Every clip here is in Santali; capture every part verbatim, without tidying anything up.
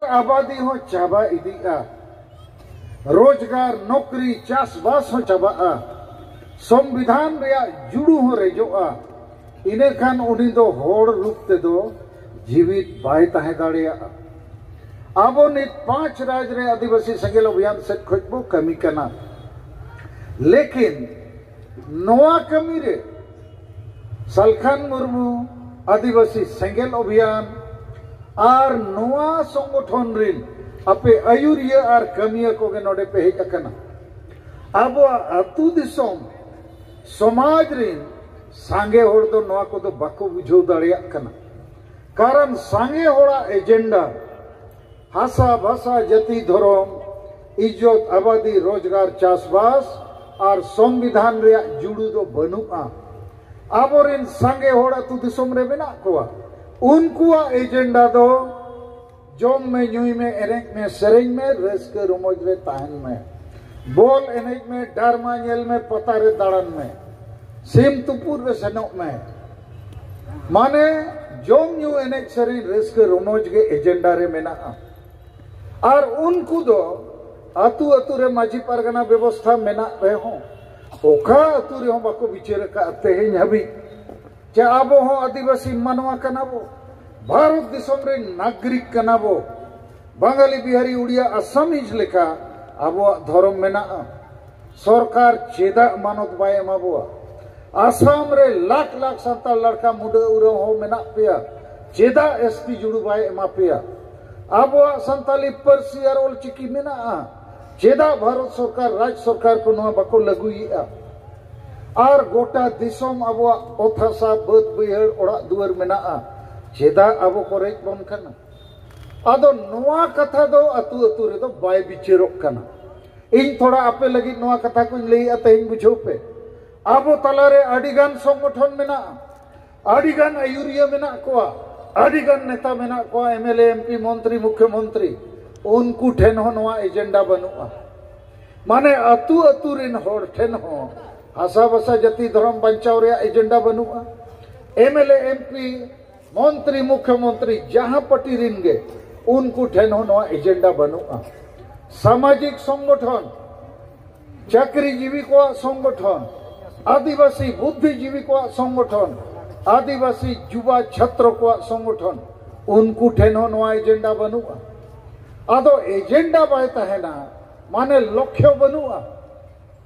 ᱟᱵᱟᱫᱤ ᱦᱚᱸ ᱪᱟᱵᱟ ᱤᱫᱤᱜᱼᱟ, ᱨᱳᱡᱽᱜᱟᱨ, ᱱᱚᱠᱨᱤ, ᱪᱟᱥᱵᱟᱥ ᱦᱚᱸ ᱪᱟᱵᱟᱜᱼᱟ, ᱥᱚᱝᱵᱤᱫᱷᱟᱱ ᱨᱮᱭᱟᱜ ᱡᱩᱲᱩ ᱦᱚᱸ ᱨᱮᱡᱚᱜᱼᱟ, ᱤᱱᱟᱹᱠᱷᱟᱱ ᱩᱱᱤ ᱫᱚ ᱦᱚᱲ ᱨᱩᱯ ᱛᱮᱫᱚ ᱡᱤᱣᱤᱫ ᱵᱟᱭ ᱛᱟᱦᱮᱸ ᱫᱟᱲᱮᱭᱟᱜᱼᱟ᱾ ᱟᱵᱚ ᱱᱤᱛ ᱯᱟᱸᱪ ᱨᱟᱡᱽ ᱨᱮ ᱟᱹᱫᱤᱵᱟᱹᱥᱤ ᱥᱮᱸᱜᱮᱞ ᱚᱵᱷᱤᱭᱟᱱ ᱥᱮᱫ ᱠᱷᱚᱱ ᱵᱚ ᱠᱟᱹᱢᱤ ᱠᱟᱱᱟ, ᱞᱮᱠᱤᱱ ᱱᱚᱣᱟ ᱠᱟᱹᱢᱤ ᱨᱮ ᱥᱟᱞᱠᱷᱟᱱ ᱢᱩᱨᱢᱩ ᱟᱹᱫᱤᱵᱟᱹᱥᱤ ᱥᱮᱸᱜᱮᱞ ᱚᱵᱷᱤᱭᱟᱱ ᱟᱨ ᱱᱚᱣᱟ ᱥᱚᱝᱜᱚᱴᱷᱚᱱ ᱨᱤᱱ ᱟᱯᱮ ᱟᱹᱭᱩᱨᱤᱭᱟᱹ ᱟᱨ ᱠᱟᱹᱢᱤᱭᱟᱹ ᱠᱚᱜᱮ ᱱᱚᱰᱮ ᱯᱮ ᱦᱮᱡ ᱟᱠᱟᱱᱟ᱾ ᱟᱵᱚᱣᱟᱜ ᱟᱹᱛᱩ ᱫᱤᱥᱚᱢ ᱥᱚᱢᱟᱡᱽ ᱨᱤᱱ ᱥᱟᱸᱜᱮ ᱦᱚᱲ ᱫᱚ ᱱᱚᱣᱟ ᱠᱚᱫᱚ ᱵᱟᱠᱚ ᱵᱩᱡᱷᱟᱹᱣ ᱫᱟᱲᱮᱭᱟᱜ ᱠᱟᱱᱟ᱾ ᱠᱟᱨᱚᱱ ᱥᱟᱸᱜᱮ ᱦᱚᱲᱟᱜ ᱮᱡᱮᱱᱰᱟ ᱦᱟᱥᱟ ᱵᱷᱟᱥᱟ ᱡᱟᱹᱛᱤ ᱫᱷᱚᱨᱚᱢ, ᱤᱡᱽᱡᱚᱛ ᱟᱵᱟᱫᱤ ᱨᱳᱡᱽᱜᱟᱨ ᱪᱟᱥᱵᱟᱥ ᱟᱨ ᱥᱚᱝᱵᱤᱫᱷᱟᱱ ᱨᱮᱭᱟᱜ ᱡᱩᱲᱩ ᱫᱚ ᱵᱟᱹᱱᱩᱜᱼᱟ᱾ ᱟᱵᱚᱨᱮᱱ ᱥᱟᱸᱜᱮ ᱦᱚᱲ ᱟᱹᱛᱩ ᱫᱤᱥᱚᱢ ᱨᱮ ᱢᱮᱱᱟᱜ ᱠᱚᱣᱟ, ᱩᱱᱠᱩᱣᱟᱜ ᱮᱡᱮᱱᱰᱟ ᱫᱚ ᱡᱚᱢ ᱢᱮ, ᱧᱩᱭ ᱢᱮ, ᱮᱱᱮᱡ ᱢᱮ, ᱥᱮᱨᱮᱧ ᱢᱮ, ᱨᱟᱹᱥᱠᱟᱹ ᱨᱚᱢᱚᱡᱽ ᱨᱮ ᱛᱟᱦᱮᱱ ᱢᱮ, ᱵᱚᱞ ᱮᱱᱮᱡ ᱢᱮ, ᱰᱨᱟᱢᱟ ᱧᱮᱞ ᱢᱮ, ᱯᱟᱛᱟ ᱨᱮ ᱫᱟᱬᱟᱱ ᱢᱮ, ᱥᱤᱢ ᱛᱩᱯᱩᱫ ᱨᱮ ᱥᱮᱱᱚᱜ ᱢᱮ᱾ ᱢᱟᱱᱮ ᱡᱚᱢ ᱧᱩ ᱮᱱᱮᱡ ᱥᱮᱨᱮᱧ ᱨᱟᱹᱥᱠᱟᱹ ᱨᱚᱢᱚᱡᱽ ᱜᱮ ᱮᱡᱮᱱᱰᱟ ᱨᱮ ᱢᱮᱱᱟᱜᱼᱟ᱾ ᱟᱨ ᱩᱱᱠᱩ ᱫᱚ ᱟᱹᱛᱩ ᱟᱹᱛᱩ ᱨᱮ ᱢᱟᱹᱡᱷᱤ ᱯᱟᱨᱜᱟᱱᱟ ᱵᱮᱵᱚᱥᱛᱷᱟ ᱢᱮᱱᱟᱜ ᱨᱮᱦᱚᱸ ᱚᱠᱟ ᱟᱹᱛᱩ ᱨᱮᱦᱚᱸ ᱵᱟᱠᱚ ᱵᱤᱪᱟᱹᱨ ᱟᱠᱟᱫ ᱛᱮᱦᱮᱧ ᱦᱟᱹᱵᱤᱡ ᱡᱮ ᱟᱵᱚ ᱦᱚᱸ ᱟᱹᱫᱤᱵᱟᱹᱥᱤ ᱢᱟᱱᱣᱟ ᱠᱟᱱᱟ ᱵᱚ, ᱵᱷᱟᱨᱚᱛ ᱫᱤᱥᱚᱢ ᱨᱮᱱ ᱱᱟᱜᱽᱨᱤᱠ ᱠᱟᱱᱟ ᱵᱚ, ᱵᱟᱝᱜᱟᱞᱤ, ᱵᱤᱦᱟᱨᱤ, ᱩᱲᱤᱭᱟ, ᱟᱥᱟᱢᱤᱡ ᱞᱮᱠᱟ ᱟᱵᱚᱣᱟᱜ ᱫᱷᱚᱨᱚᱢ ᱢᱮᱱᱟᱜᱼᱟ᱾ ᱥᱚᱨᱠᱟᱨ ᱪᱮᱫᱟᱜ ᱢᱟᱱᱚᱛ ᱵᱟᱭ ᱮᱢᱟ ᱵᱚᱣᱟ? ᱟᱥᱟᱢ ᱨᱮ ᱞᱟᱠᱷ ᱞᱟᱠᱷ ᱥᱟᱱᱛᱟᱲ ᱞᱟᱲᱠᱟ ᱢᱩᱰᱟᱹ ᱩᱨᱟᱹᱣ ᱦᱚᱸ ᱢᱮᱱᱟᱜ ᱯᱮᱭᱟ, ᱪᱮᱫᱟᱜ ᱮᱥ ᱴᱤ ᱡᱩᱲᱩ ᱵᱟᱭ ᱮᱢᱟ ᱯᱮᱭᱟ? ᱟᱵᱚᱣᱟᱜ ᱥᱟᱱᱛᱟᱞᱤ ᱯᱟᱹᱨᱥᱤ ᱟᱨ ᱚᱞᱪᱤᱠᱤ ᱢᱮᱱᱟᱜᱼᱟ, ᱪᱮᱫᱟᱜ ᱵᱷᱟᱨᱚᱛ ᱥᱚᱨᱠᱟᱨ, ᱨᱟᱡᱽ ᱥᱚᱨᱠᱟᱨ ᱠᱚ ᱱᱚᱣᱟ ᱵᱟᱠᱚ ᱞᱟᱹᱜᱩᱭᱮᱫᱼᱟ? ᱟᱨ ᱜᱚᱴᱟ ᱫᱤᱥᱚᱢ ᱟᱵᱚᱣᱟᱜ ᱚᱛ ᱦᱟᱥᱟ, ᱵᱟᱹᱫᱽ ᱵᱟᱹᱭᱦᱟᱹᱲ, ᱚᱲᱟᱜ ᱫᱩᱣᱟᱹᱨ ᱢᱮᱱᱟᱜᱼᱟ, ᱪᱮᱫᱟᱜ ᱟᱵᱚ ᱠᱚ ᱨᱮᱡ ᱵᱚᱱ ᱠᱟᱱᱟ? ᱟᱫᱚ ᱱᱚᱣᱟ ᱠᱟᱛᱷᱟ ᱫᱚ ᱟᱹᱛᱩ ᱟᱹᱛᱩ ᱨᱮᱫᱚ ᱵᱟᱭ ᱵᱤᱪᱟᱹᱨᱚᱜ ᱠᱟᱱᱟ᱾ ᱤᱧ ᱛᱷᱚᱲᱟ ᱟᱯᱮ ᱞᱟᱹᱜᱤᱫ ᱱᱚᱣᱟ ᱠᱟᱛᱷᱟ ᱠᱚᱧ ᱞᱟᱹᱭᱮᱫᱼᱟ, ᱛᱮᱦᱮᱧ ᱵᱩᱡᱷᱟᱹᱣ ᱯᱮ᱾ ᱟᱵᱚ ᱛᱟᱞᱟᱨᱮ ᱟᱹᱰᱤᱜᱟᱱ ᱥᱚᱝᱜᱚᱴᱷᱚᱱ ᱢᱮᱱᱟᱜᱼᱟ, ᱟᱹᱰᱤᱜᱟᱱ ᱟᱹᱭᱩᱨᱤᱭᱟᱹ ᱢᱮᱱᱟᱜ ᱠᱚᱣᱟ, ᱟᱹᱰᱤᱜᱟᱱ ᱱᱮᱛᱟ ᱢᱮᱱᱟᱜ ᱠᱚᱣᱟ, M L A, M P, ᱢᱚᱱᱛᱨᱤ, ᱢᱩᱠᱷᱭᱚᱢᱚᱱᱛᱨᱤ, ᱩᱱᱠᱩ ᱴᱷᱮᱱ ᱦᱚᱸ ᱱᱚᱣᱟ ᱮᱡᱮᱱᱰᱟ ᱵᱟᱹᱱᱩᱜᱼᱟ᱾ ᱢᱟᱱᱮ ᱟᱹᱛᱩ ᱟᱹᱛᱩ ᱨᱮᱱ ᱦᱚᱲ ᱴᱷᱮᱱ ᱦᱚᱸ ᱦᱟᱥᱟ ᱵᱷᱟᱥᱟ ᱡᱟᱹᱛᱤ ᱫᱷᱚᱨᱚᱢ ᱵᱟᱧᱪᱟᱣ ᱨᱮᱭᱟᱜ ᱮᱡᱮᱱᱰᱟ ᱵᱟᱹᱱᱩᱜᱼᱟ᱾ M L A, M P, ᱢᱚᱱᱛᱨᱤ, ᱢᱩᱠᱷᱭᱚᱢᱚᱱᱛᱨᱤ ᱡᱟᱦᱟᱸ ᱯᱟᱨᱴᱤ ᱨᱮᱱ ᱜᱮ, ᱩᱱᱠᱩ ᱴᱷᱮᱱ ᱦᱚᱸ ᱱᱚᱣᱟ ᱮᱡᱮᱱᱰᱟ ᱵᱟᱹᱱᱩᱜᱼᱟ᱾ ᱥᱟᱢᱟᱡᱤᱠ ᱥᱚᱝᱜᱚᱴᱷᱚᱱ, ᱪᱟᱹᱠᱨᱤᱡᱤᱵᱤ ᱠᱚᱣᱟᱜ ᱥᱚᱝᱜᱚᱴᱷᱚᱱ, ᱟᱹᱫᱤᱵᱟᱹᱥᱤ ᱵᱩᱫᱽᱫᱷᱤᱡᱤᱵᱤ ᱠᱚᱣᱟᱜ ᱥᱚᱝᱜᱚᱴᱷᱚᱱ, ᱟᱹᱫᱤᱵᱟᱹᱥᱤ ᱡᱩᱵᱟ ᱪᱷᱟᱛᱨᱚ ᱠᱚᱣᱟᱜ ᱥᱚᱝᱜᱚᱴᱷᱚᱱ, ᱩᱱᱠᱩ ᱴᱷᱮᱱ ᱦᱚᱸ ᱱᱚᱣᱟ ᱮᱡᱮᱱᱰᱟ ᱵᱟᱹᱱᱩᱜᱼᱟ᱾ ᱟᱫᱚ ᱮᱡᱮᱱᱰᱟ ᱵᱟᱭ ᱛᱟᱦᱮᱱᱟ, ᱢᱟᱱᱮ ᱞᱚᱠᱠᱷᱚ ᱵᱟᱹᱱᱩᱜᱼᱟ᱾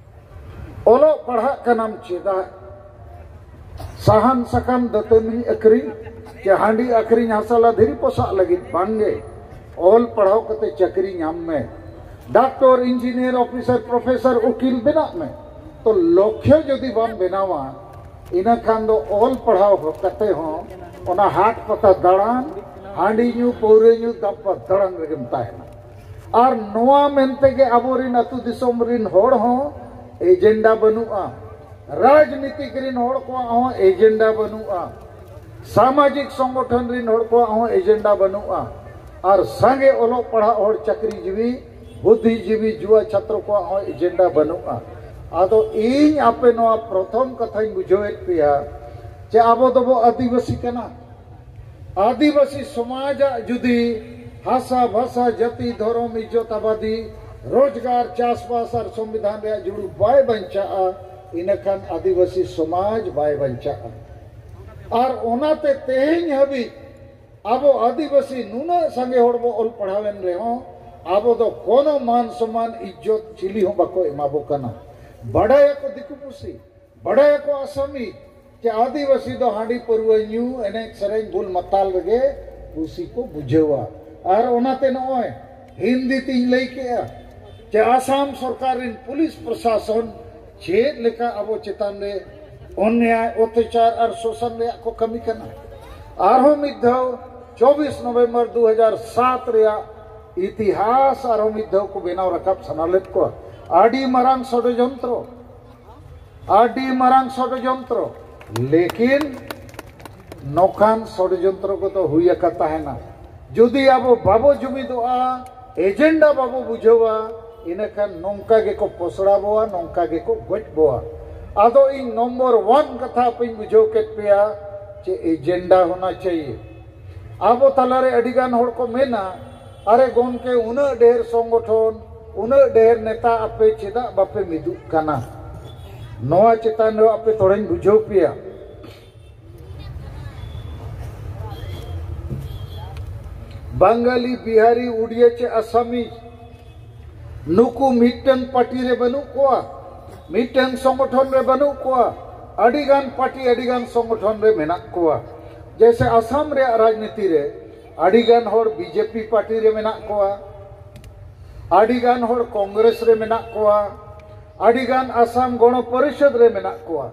ᱚᱞᱚᱜ ᱯᱟᱲᱦᱟᱜ ᱠᱟᱱᱟᱢ ᱪᱮᱫᱟᱜ? ᱥᱟᱦᱟᱱ ᱥᱟᱠᱟᱢ ᱫᱟᱹᱛᱟᱹᱱᱤ ᱟᱹᱠᱷᱨᱤᱧ ᱪᱮ ᱦᱟᱺᱰᱤ ᱟᱹᱠᱷᱨᱤᱧ ᱦᱟᱥᱟ ᱞᱟ ᱫᱷᱤᱨᱤ ᱯᱚᱥᱟᱜ ᱞᱟᱹᱜᱤᱫ ᱵᱟᱝᱜᱮ᱾ ᱚᱞ ᱯᱟᱲᱦᱟᱣ ᱠᱟᱛᱮ ᱪᱟᱹᱠᱨᱤ ᱧᱟᱢ ᱢᱮ, ᱰᱟᱠᱛᱚᱨ, ᱤᱧᱡᱤᱱᱤᱭᱟᱨ, ᱚᱯᱷᱤᱥᱟᱨ, ᱯᱨᱚᱯᱷᱮᱥᱚᱨ, ᱩᱠᱤᱞ ᱵᱮᱱᱟᱜ ᱢᱮ᱾ ᱛᱚ ᱞᱚᱠᱠᱷᱚ ᱡᱩᱫᱤ ᱵᱟᱢ ᱵᱮᱱᱟᱣᱟ, ᱤᱱᱟᱹ ᱠᱷᱟᱱ ᱫᱚ ᱚᱞ ᱯᱟᱲᱦᱟᱣ ᱠᱟᱛᱮ ᱦᱚᱸ ᱚᱱᱟ ᱦᱟᱴ ᱯᱟᱛᱟ ᱫᱟᱬᱟᱱ, ᱦᱟᱺᱰᱤ ᱧᱩ, ᱯᱟᱹᱣᱨᱟᱹ ᱧᱩ, ᱫᱟᱯᱟ ᱫᱟᱬᱟᱱ ᱨᱮᱜᱮᱢ ᱛᱟᱦᱮᱱᱟ᱾ ᱟᱨ ᱱᱚᱣᱟ ᱢᱮᱱᱛᱮ ᱜᱮ ᱟᱵᱚᱨᱮᱱ ᱟᱹᱛᱩ ᱫᱤᱥᱚᱢ ᱨᱮᱱ ᱦᱚᱲ ᱦᱚᱸ ᱮᱡᱮᱱᱰᱟ ᱵᱟᱹᱱᱩᱜᱼᱟ, ᱨᱟᱡᱽᱱᱤᱛᱤᱠ ᱨᱮᱱ ᱦᱚᱲ ᱠᱚᱣᱟᱜ ᱦᱚᱸ ᱮᱡᱮᱱᱰᱟ ᱵᱟᱹᱱᱩᱜᱼᱟ, ᱥᱟᱢᱟᱡᱤᱠ ᱥᱚᱝᱜᱚᱴᱷᱚᱱ ᱨᱮᱱ ᱦᱚᱲ ᱠᱚᱣᱟᱜ ᱦᱚᱸ ᱮᱡᱮᱱᱰᱟ ᱵᱟᱹᱱᱩᱜᱼᱟ, ᱟᱨ ᱥᱟᱸᱜᱮ ᱚᱞᱚᱜ ᱯᱟᱲᱦᱟᱜ ᱦᱚᱲ, ᱪᱟᱹᱠᱨᱤᱡᱤᱵᱤ, ᱵᱩᱫᱽᱫᱷᱤᱡᱤᱵᱤ, ᱡᱩᱣᱟ ᱪᱷᱟᱛᱨᱚ ᱠᱚᱣᱟᱜ ᱦᱚᱸ ᱮᱡᱮᱱᱰᱟ ᱵᱟᱹᱱᱩᱜᱼᱟ᱾ ᱟᱫᱚ ᱤᱧ ᱟᱯᱮ ᱱᱚᱣᱟ ᱯᱨᱚᱛᱷᱚᱢ ᱠᱟᱛᱷᱟᱧ ᱵᱩᱡᱷᱟᱹᱣᱮᱫ ᱯᱮᱭᱟ ᱡᱮ ᱟᱵᱚ ᱫᱚᱵᱚ ᱟᱹᱫᱤᱵᱟᱹᱥᱤ ᱠᱟᱱᱟ᱾ ᱟᱹᱫᱤᱵᱟᱹᱥᱤ ᱥᱚᱢᱟᱡᱟᱜ ᱡᱩᱫᱤ ᱦᱟᱥᱟ, ᱵᱷᱟᱥᱟ, ᱡᱟᱹᱛᱤ, ᱫᱷᱚᱨᱚᱢ, ᱤᱡᱽᱡᱚᱛ, ᱟᱵᱟᱫᱤ, ᱨᱳᱡᱽᱜᱟᱨ, ᱪᱟᱥᱵᱟᱥ ᱟᱨ ᱥᱚᱝᱵᱤᱫᱷᱟᱱ ᱨᱮᱭᱟᱜ ᱡᱩᱲᱩ ᱵᱟᱭ ᱵᱟᱧᱪᱟᱜᱼᱟ, ᱤᱱᱟᱹᱠᱷᱟᱱ ᱟᱹᱫᱤᱵᱟᱹᱥᱤ ᱥᱚᱢᱟᱡᱽ ᱵᱟᱭ ᱵᱟᱧᱪᱟᱜᱼᱟ᱾ ᱟᱨ ᱚᱱᱟᱛᱮ ᱛᱮᱦᱮᱧ ᱦᱟᱹᱵᱤᱡ ᱟᱵᱚ ᱟᱹᱫᱤᱵᱟᱹᱥᱤ ᱱᱩᱱᱟᱹᱜ ᱥᱟᱸᱜᱮ ᱦᱚᱲ ᱵᱚ ᱚᱞ ᱯᱟᱲᱦᱟᱣᱮᱱ ᱨᱮᱦᱚᱸ, ᱟᱵᱚ ᱫᱚ ᱠᱳᱱᱳ ᱢᱟᱱ ᱥᱚᱢᱢᱟᱱ ᱤᱡᱽᱡᱚᱛ ᱪᱤᱞᱤ ᱦᱚᱸ ᱵᱟᱠᱚ ᱮᱢᱟ ᱵᱚ ᱠᱟᱱᱟ᱾ ᱵᱟᱰᱟᱭᱟᱠᱚ ᱫᱤᱠᱩ ᱯᱩᱥᱤ, ᱵᱟᱰᱟᱭᱟᱠᱚ ᱟᱥᱟᱢᱤ, ᱡᱮ ᱟᱹᱫᱤᱵᱟᱹᱥᱤ ᱫᱚ ᱦᱟᱺᱰᱤ ᱯᱟᱹᱨᱣᱟᱹ ᱧᱩ, ᱮᱱᱮᱡ ᱥᱮᱨᱮᱧ, ᱵᱩᱞ ᱢᱟᱛᱟᱞ ᱨᱮᱜᱮ ᱠᱩᱥᱤ ᱠᱚ ᱵᱩᱡᱷᱟᱹᱣᱟ᱾ ᱟᱨ ᱚᱱᱟᱛᱮ ᱱᱚᱜᱼᱚᱭ ᱦᱤᱱᱫᱤ ᱛᱤᱧ ᱞᱟᱹᱭ ᱠᱮᱜᱼᱟ ᱡᱮ ᱟᱥᱟᱢ ᱥᱚᱨᱠᱟᱨ ᱨᱮᱱ ᱯᱩᱞᱤᱥ ᱯᱨᱚᱥᱟᱥᱚᱱ ᱪᱮᱫ ᱞᱮᱠᱟ ᱟᱵᱚ ᱪᱮᱛᱟᱱ ᱨᱮ ᱚᱱᱱᱭᱟᱭ, ᱚᱛᱛᱟᱪᱟᱨ ᱟᱨ ᱥᱳᱥᱟᱱ ᱨᱮᱭᱟᱜ ᱠᱚ ᱠᱟᱹᱢᱤ ᱠᱟᱱᱟ᱾ ᱟᱨᱦᱚᱸ ᱢᱤᱫ ᱫᱷᱟᱣ ᱪᱚᱵᱵᱤᱥ ᱱᱚᱵᱷᱮᱢᱵᱚᱨ ᱫᱩ ᱦᱟᱡᱟᱨ ᱥᱟᱛ ᱨᱮᱭᱟᱜ ᱤᱛᱤᱦᱟᱥ ᱟᱨᱦᱚᱸ ᱢᱤᱫ ᱫᱷᱟᱣ ᱠᱚ ᱵᱮᱱᱟᱣ ᱨᱟᱠᱟᱵ ᱥᱟᱱᱟ ᱞᱮᱫ ᱠᱚᱣᱟ᱾ ᱟᱹᱰᱤ ᱢᱟᱨᱟᱝ ᱥᱚᱰᱚᱡᱚᱱᱛᱨᱚ, ᱟᱹᱰᱤ ᱢᱟᱨᱟᱝ ᱥᱚᱰᱚᱡᱚᱱᱛᱨᱚ᱾ ᱞᱮᱠᱤᱱ ᱱᱚᱝᱠᱟᱱ ᱥᱚᱰᱚᱡᱚᱱᱛᱨᱚ ᱠᱚᱫᱚ ᱦᱩᱭ ᱟᱠᱟ ᱛᱟᱦᱮᱱᱟ᱾ ᱡᱩᱫᱤ ᱟᱵᱚ ᱵᱟᱵᱚ ᱡᱩᱢᱤᱫᱚᱜᱼᱟ, ᱮᱡᱮᱱᱰᱟ ᱵᱟᱵᱚ ᱵᱩᱡᱷᱟᱹᱣᱟ, ᱤᱱᱟᱹᱠᱷᱟᱱ ᱱᱚᱝᱠᱟ ᱜᱮᱠᱚ ᱯᱚᱥᱲᱟ ᱵᱚᱣᱟ, ᱱᱚᱝᱠᱟ ᱜᱮᱠᱚ ᱜᱚᱡ ᱵᱚᱣᱟ᱾ ᱟᱫᱚ ᱤᱧ ᱱᱚᱢᱵᱚᱨ ᱚᱣᱟᱱ ᱠᱟᱛᱷᱟ ᱟᱯᱮᱧ ᱵᱩᱡᱷᱟᱹᱣ ᱠᱮᱫ ᱯᱮᱭᱟ ᱡᱮ ᱮᱡᱮᱱᱰᱟ ᱦᱳᱱᱟ ᱪᱟᱦᱤᱭᱮ᱾ ᱟᱵᱚ ᱛᱟᱞᱟᱨᱮ ᱟᱹᱰᱤᱜᱟᱱ ᱦᱚᱲ ᱠᱚ ᱢᱮᱱᱟ, "ᱟᱨᱮ ᱜᱚᱢᱠᱮ, ᱩᱱᱟᱹᱜ ᱰᱷᱮᱨ ᱥᱚᱝᱜᱚᱴᱷᱚᱱ, ᱩᱱᱟᱹᱜ ᱰᱷᱮᱨ ᱱᱮᱛᱟ, ᱟᱯᱮ ᱪᱮᱫᱟᱜ ᱵᱟᱯᱮ ᱢᱤᱫᱩᱜ ᱠᱟᱱᱟ?" ᱱᱚᱣᱟ ᱪᱮᱛᱟᱱ ᱨᱮ ᱟᱯᱮ ᱛᱷᱚᱲᱟᱧ ᱵᱩᱡᱷᱟᱹᱣ ᱯᱮᱭᱟ᱾ ᱵᱟᱝᱜᱟᱞᱤ, ᱵᱤᱦᱟᱨᱤ, ᱩᱰᱤᱭᱟ ᱪᱮ ᱟᱥᱟᱢᱤᱡ, ᱱᱩᱠᱩ ᱢᱤᱫᱴᱟᱝ ᱯᱟᱨᱴᱤ ᱨᱮ ᱵᱟᱹᱱᱩᱜ ᱠᱚᱣᱟ, ᱢᱤᱫᱴᱟᱝ ᱥᱚᱝᱜᱚᱴᱷᱚᱱ ᱨᱮ ᱵᱟᱹᱱᱩᱜ ᱠᱚᱣᱟ, ᱟᱹᱰᱤᱜᱟᱱ ᱯᱟᱨᱴᱤ, ᱟᱹᱰᱤᱜᱟᱱ ᱥᱚᱝᱜᱚᱴᱷᱚᱱ ᱨᱮ ᱢᱮᱱᱟᱜ ᱠᱚᱣᱟ᱾ ᱡᱮᱭᱥᱮ ᱟᱥᱟᱢ ᱨᱮᱭᱟᱜ ᱨᱟᱡᱽᱱᱤᱛᱤ ᱨᱮ ᱟᱹᱰᱤᱜᱟᱱ ᱦᱚᱲ ᱵᱤᱡᱮᱯᱤ ᱯᱟᱨᱴᱤ ᱨᱮ ᱢᱮᱱᱟᱜ ᱠᱚᱣᱟ, ᱟᱹᱰᱤᱜᱟᱱ ᱦᱚᱲ ᱠᱚᱝᱜᱨᱮᱥ ᱨᱮ ᱢᱮᱱᱟᱜ ᱠᱚᱣᱟ, ᱟᱹᱰᱤᱜᱟᱱ ᱟᱥᱟᱢ ᱜᱚᱬᱚ ᱯᱚᱨᱤᱥᱚᱫᱽ ᱨᱮ ᱢᱮᱱᱟᱜ ᱠᱚᱣᱟ,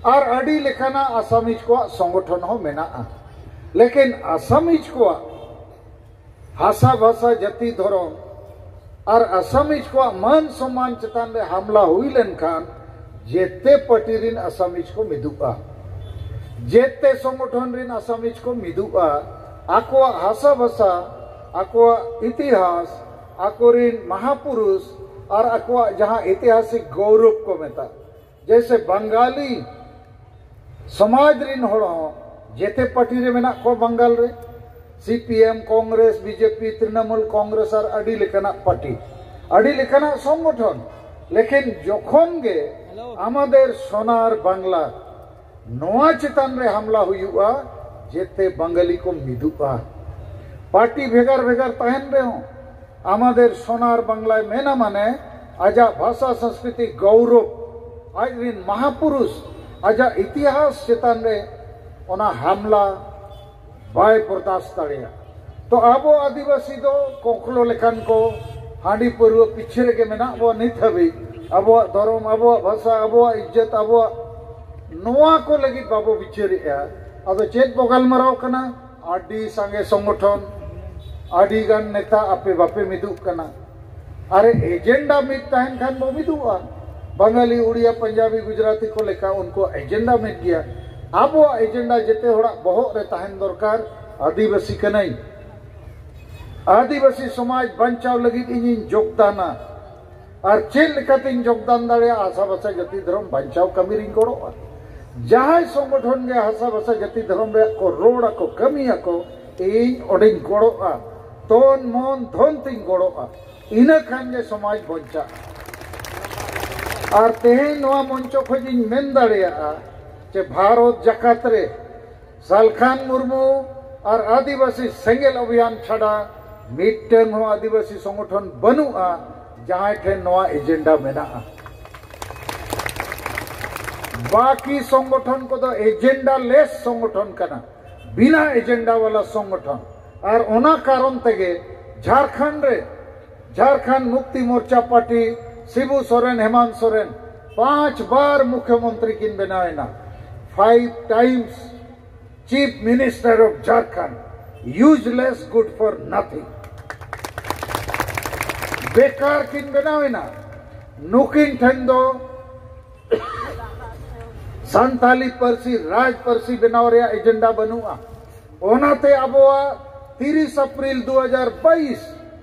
ᱟᱨ ᱟᱹᱰᱤ ᱞᱮᱠᱟᱱᱟᱜ ᱟᱥᱟᱢᱤᱡ ᱠᱚᱣᱟᱜ ᱥᱚᱝᱜᱚᱴᱷᱚᱱ ᱦᱚᱸ ᱢᱮᱱᱟᱜᱼᱟ᱾ ᱞᱮᱠᱤᱱ ᱟᱥᱟᱢᱤᱡ ᱠᱚᱣᱟᱜ ᱦᱟᱥᱟ ᱵᱷᱟᱥᱟ, ᱡᱟᱹᱛᱤ, ᱫᱷᱚᱨᱚᱢ ᱟᱨ ᱟᱥᱟᱢᱤᱡ ᱠᱚᱣᱟᱜ ᱢᱟᱹᱱ ᱥᱚᱢᱢᱟᱱ ᱪᱮᱛᱟᱱ ᱨᱮ ᱦᱟᱢᱞᱟ ᱦᱩᱭ ᱞᱮᱱᱠᱷᱟᱱ ᱡᱮᱛᱮ ᱯᱟᱨᱴᱤ ᱨᱤᱱ ᱟᱥᱟᱢᱤᱡ ᱠᱚ ᱢᱤᱫᱩᱜᱼᱟ, ᱡᱮᱛᱮ ᱥᱚᱝᱜᱚᱴᱷᱚᱱ ᱨᱤᱱ ᱟᱥᱟᱢᱤᱡ ᱠᱚ ᱢᱤᱫᱩᱜᱼᱟ᱾ ᱟᱠᱚᱣᱟᱜ ᱦᱟᱥᱟ ᱵᱷᱟᱥᱟ, ᱟᱠᱚᱣᱟᱜ ᱤᱛᱤᱦᱟᱥ, ᱟᱠᱚᱨᱤᱱ ᱢᱟᱦᱟᱯᱩᱨᱩᱥ ᱟᱨ ᱟᱠᱚᱣᱟᱜ ᱡᱟᱦᱟᱸ ᱤᱛᱤᱦᱟᱥᱤᱠ ᱜᱚᱣᱨᱚᱵ ᱠᱚ ᱢᱮᱛᱟᱜ, ᱡᱮᱭᱥᱮ ᱵᱟᱝᱜᱟᱞᱤ ᱥᱚᱢᱟᱡᱽ ᱨᱤᱱ ᱦᱚᱲ ᱦᱚᱸ ᱡᱮᱛᱮ ᱯᱟᱨᱴᱤ ᱨᱮ ᱢᱮᱱᱟᱜ ᱠᱚᱣᱟ ᱵᱟᱝᱜᱟᱞ ᱨᱮ, C P M, Congress, B J P, Trinamool Congress ᱟᱨ ᱟᱹᱰᱤ ᱞᱮᱠᱟᱱᱟᱜ ᱯᱟᱨᱴᱤ, ᱟᱹᱰᱤ ᱞᱮᱠᱟᱱᱟᱜ ᱥᱚᱝᱜᱚᱴᱷᱚᱱ᱾ ᱞᱮᱠᱤᱱ ᱡᱚᱠᱷᱚᱱ ᱜᱮ ᱟᱢᱟᱫᱮᱨ ᱥᱳᱱᱟᱨ ᱵᱟᱝᱞᱟ ᱱᱚᱣᱟ ᱪᱮᱛᱟᱱ ᱨᱮ ᱦᱟᱢᱞᱟ ᱦᱩᱭᱩᱜᱼᱟ, ᱡᱮᱛᱮ ᱵᱟᱝᱜᱟᱞᱤ ᱠᱚ ᱢᱤᱫᱩᱜᱼᱟ᱾ ᱯᱟᱨᱴᱤ ᱵᱷᱮᱜᱟᱨ ᱵᱷᱮᱜᱟᱨ ᱛᱟᱦᱮᱱ ᱨᱮᱦᱚᱸ, ᱟᱢᱟᱫᱮᱨ ᱥᱳᱱᱟᱨ ᱵᱟᱝᱞᱟᱭ ᱢᱮᱱᱟ ᱢᱟᱱᱮ ᱟᱡᱟᱜ ᱵᱷᱟᱥᱟ, ᱥᱚᱝᱥᱠᱨᱤᱛᱤ, ᱜᱚᱣᱨᱚᱵ, ᱟᱡ ᱨᱤᱱ ᱢᱟᱦᱟᱯᱩᱨᱩᱥ, ᱟᱡᱟᱜ ᱤᱛᱤᱦᱟᱥ ᱪᱮᱛᱟᱱ ᱨᱮ ᱚᱱᱟ ᱦᱟᱢᱞᱟ ᱵᱟᱭ ᱵᱚᱨᱫᱟᱥᱛ ᱫᱟᱲᱮᱭᱟᱜᱼᱟ᱾ ᱛᱚ ᱟᱵᱚ ᱟᱹᱫᱤᱵᱟᱹᱥᱤ ᱫᱚ ᱠᱚᱠᱞᱚ ᱞᱮᱠᱟᱱ ᱠᱚ, ᱦᱟᱺᱰᱤ ᱯᱟᱹᱨᱣᱟᱹ ᱯᱤᱪᱷᱟᱹ ᱨᱮᱜᱮ ᱢᱮᱱᱟᱜ ᱵᱚᱱᱟ ᱱᱤᱛ ᱦᱟᱹᱵᱤᱡ᱾ ᱟᱵᱚᱣᱟᱜ ᱫᱷᱚᱨᱚᱢ, ᱟᱵᱚᱣᱟᱜ ᱵᱷᱟᱥᱟ, ᱟᱵᱚᱣᱟᱜ ᱤᱡᱽᱡᱚᱛ, ᱟᱵᱚᱣᱟᱜ ᱱᱚᱣᱟ ᱠᱚ ᱞᱟᱹᱜᱤᱫ ᱵᱟᱵᱚ ᱵᱤᱪᱟᱹᱨᱮᱜᱼᱟ᱾ ᱟᱫᱚ ᱪᱮᱫ ᱵᱚ ᱜᱟᱞᱢᱟᱨᱟᱣ ᱠᱟᱱᱟ? ᱟᱹᱰᱤ ᱥᱟᱸᱜᱮ ᱥᱚᱝᱜᱚᱴᱷᱚᱱ, ᱟᱹᱰᱤ ᱜᱟᱱ ᱱᱮᱛᱟ, ᱟᱯᱮ ᱵᱟᱯᱮ ᱢᱤᱫᱩᱜ ᱠᱟᱱᱟ᱾ ᱟᱨᱮ ᱮᱡᱮᱱᱰᱟ ᱢᱤᱫ ᱛᱟᱦᱮᱱ ᱠᱷᱟᱱ ᱵᱚ ᱢᱤᱫᱩᱜᱼᱟ᱾ ᱵᱟᱝᱜᱟᱞᱤ, ᱩᱲᱤᱭᱟ, ᱯᱟᱧᱡᱟᱵᱤ, ᱜᱩᱡᱽᱨᱟᱴᱤ ᱠᱚ ᱞᱮᱠᱟ ᱩᱱᱠᱩᱣᱟᱜ ᱮᱡᱮᱱᱰᱟ ᱢᱤᱫ ᱜᱮᱭᱟ᱾ ᱟᱵᱚᱣᱟᱜ ᱮᱡᱮᱱᱰᱟ ᱡᱮᱛᱮ ᱦᱚᱲᱟᱜ ᱵᱚᱦᱚᱜ ᱨᱮ ᱛᱟᱦᱮᱱ ᱫᱚᱨᱠᱟᱨ᱾ ᱟᱹᱫᱤᱵᱟᱹᱥᱤ ᱠᱟᱹᱱᱟᱹᱧ, ᱟᱹᱫᱤᱵᱟᱹᱥᱤ ᱥᱚᱢᱟᱡᱽ ᱵᱟᱧᱪᱟᱣ ᱞᱟᱹᱜᱤᱫ ᱤᱧᱤᱧ ᱡᱳᱜᱽᱫᱟᱱᱟ᱾ ᱟᱨ ᱪᱮᱫ ᱞᱮᱠᱟᱛᱤᱧ ᱡᱳᱜᱽᱫᱟᱱ ᱫᱟᱲᱮᱭᱟᱜᱼᱟ? ᱟᱥᱟ ᱵᱷᱟᱥᱟ ᱡᱟᱹᱛᱤ ᱫᱷᱚᱨᱚᱢ ᱵᱟᱧᱪᱟᱣ ᱠᱟᱹᱢᱤ ᱨᱤᱧ ᱜᱚᱲᱚᱜᱼᱟ᱾ ᱡᱟᱦᱟᱸᱭ ᱥᱚᱝᱜᱚᱴᱷᱚᱱ ᱜᱮ ᱦᱟᱥᱟ ᱵᱷᱟᱥᱟ ᱡᱟᱹᱛᱤ ᱫᱷᱚᱨᱚᱢ ᱨᱮᱭᱟᱜ ᱠᱚ ᱨᱚᱲ ᱟᱠᱚ, ᱠᱟᱹᱢᱤᱭᱟᱠᱚ, ᱤᱧ ᱚᱸᱰᱮᱧ ᱜᱚᱲᱚᱜᱼᱟ, ᱛᱚᱱ ᱢᱚᱱ ᱫᱷᱚᱱ ᱛᱤᱧ ᱜᱚᱲᱚᱜᱼᱟ, ᱤᱱᱟᱹ ᱠᱷᱟᱱ ᱜᱮ ᱥᱚᱢᱟᱡᱽ ᱵᱚᱧᱪᱟᱜᱼᱟ᱾ ᱟᱨ ᱛᱮᱦᱮᱧ ᱱᱚᱣᱟ ᱢᱚᱧᱪᱚ ᱠᱷᱚᱱ ᱤᱧ ᱢᱮᱱ ᱫᱟᱲᱮᱭᱟᱜᱼᱟ ᱡᱮ ᱵᱷᱟᱨᱚᱛ ᱡᱟᱠᱟᱛ ᱨᱮ ᱥᱟᱞᱠᱷᱟᱱ ᱢᱩᱨᱢᱩ ᱟᱨ ᱟᱹᱫᱤᱵᱟᱹᱥᱤ ᱥᱮᱸᱜᱮᱞ ᱚᱵᱷᱤᱭᱟᱱ ᱪᱷᱟᱰᱟ ᱢᱤᱫᱴᱟᱝ ᱦᱚᱸ ᱟᱹᱫᱤᱵᱟᱹᱥᱤ ᱥᱚᱝᱜᱚᱴᱷᱚᱱ ᱵᱟᱹᱱᱩᱜᱼᱟ ᱡᱟᱦᱟᱸᱭ ᱴᱷᱮᱱ ᱱᱚᱣᱟ ᱮᱡᱮᱱᱰᱟ ᱢᱮᱱᱟᱜᱼᱟ᱾ ᱵᱟᱠᱤ ᱥᱚᱝᱜᱚᱴᱷᱚᱱ ᱠᱚᱫᱚ ᱮᱡᱮᱱᱰᱟ ᱞᱮᱥ ᱥᱚᱝᱜᱚᱴᱷᱚᱱ ᱠᱟᱱᱟ, ᱵᱤᱱᱟ ᱮᱡᱮᱱᱰᱟ ᱣᱟᱞᱟ ᱥᱚᱝᱜᱚᱴᱷᱚᱱ᱾ ᱟᱨ ᱚᱱᱟ ᱠᱟᱨᱚᱱ ᱛᱮᱜᱮ ᱡᱷᱟᱨᱠᱷᱚᱸᱰ ᱨᱮ ᱡᱷᱟᱨᱠᱷᱚᱸᱰ ᱢᱩᱠᱛᱤ ᱢᱳᱨᱪᱟ ᱯᱟᱨᱴᱤ ᱥᱤᱵᱩ ᱥᱚᱨᱮᱱ, ᱦᱮᱢᱟᱱᱛ ᱥᱚᱨᱮᱱ ᱯᱟᱸᱪ ᱵᱟᱨ ᱢᱩᱠᱷᱭᱚᱢᱚᱱᱛᱨᱤ ᱠᱤᱱ ᱵᱮᱱᱟᱣ ᱮᱱᱟ, five times Chief Minister of Jharkhand, useless, good for nothing. ᱵᱮᱠᱟᱨ ᱠᱤᱱ ᱵᱮᱱᱟᱣ ᱮᱱᱟ᱾ ᱱᱩᱠᱤᱱ ᱴᱷᱮᱱ ᱫᱚ ᱥᱟᱱᱛᱟᱞᱤ ᱯᱟᱹᱨᱥᱤ ᱨᱟᱡᱽ ᱯᱟᱹᱨᱥᱤ ᱵᱮᱱᱟᱣ ᱨᱮᱭᱟᱜ ᱮᱡᱮᱱᱰᱟ ᱵᱟᱹᱱᱩᱜᱼᱟ᱾ ᱚᱱᱟᱛᱮ ᱟᱵᱚᱣᱟᱜ ᱛᱤᱨᱤᱥ ᱮᱯᱨᱤᱞ ᱫᱩ ᱦᱟᱡᱟᱨ ᱵᱟᱭᱤᱥ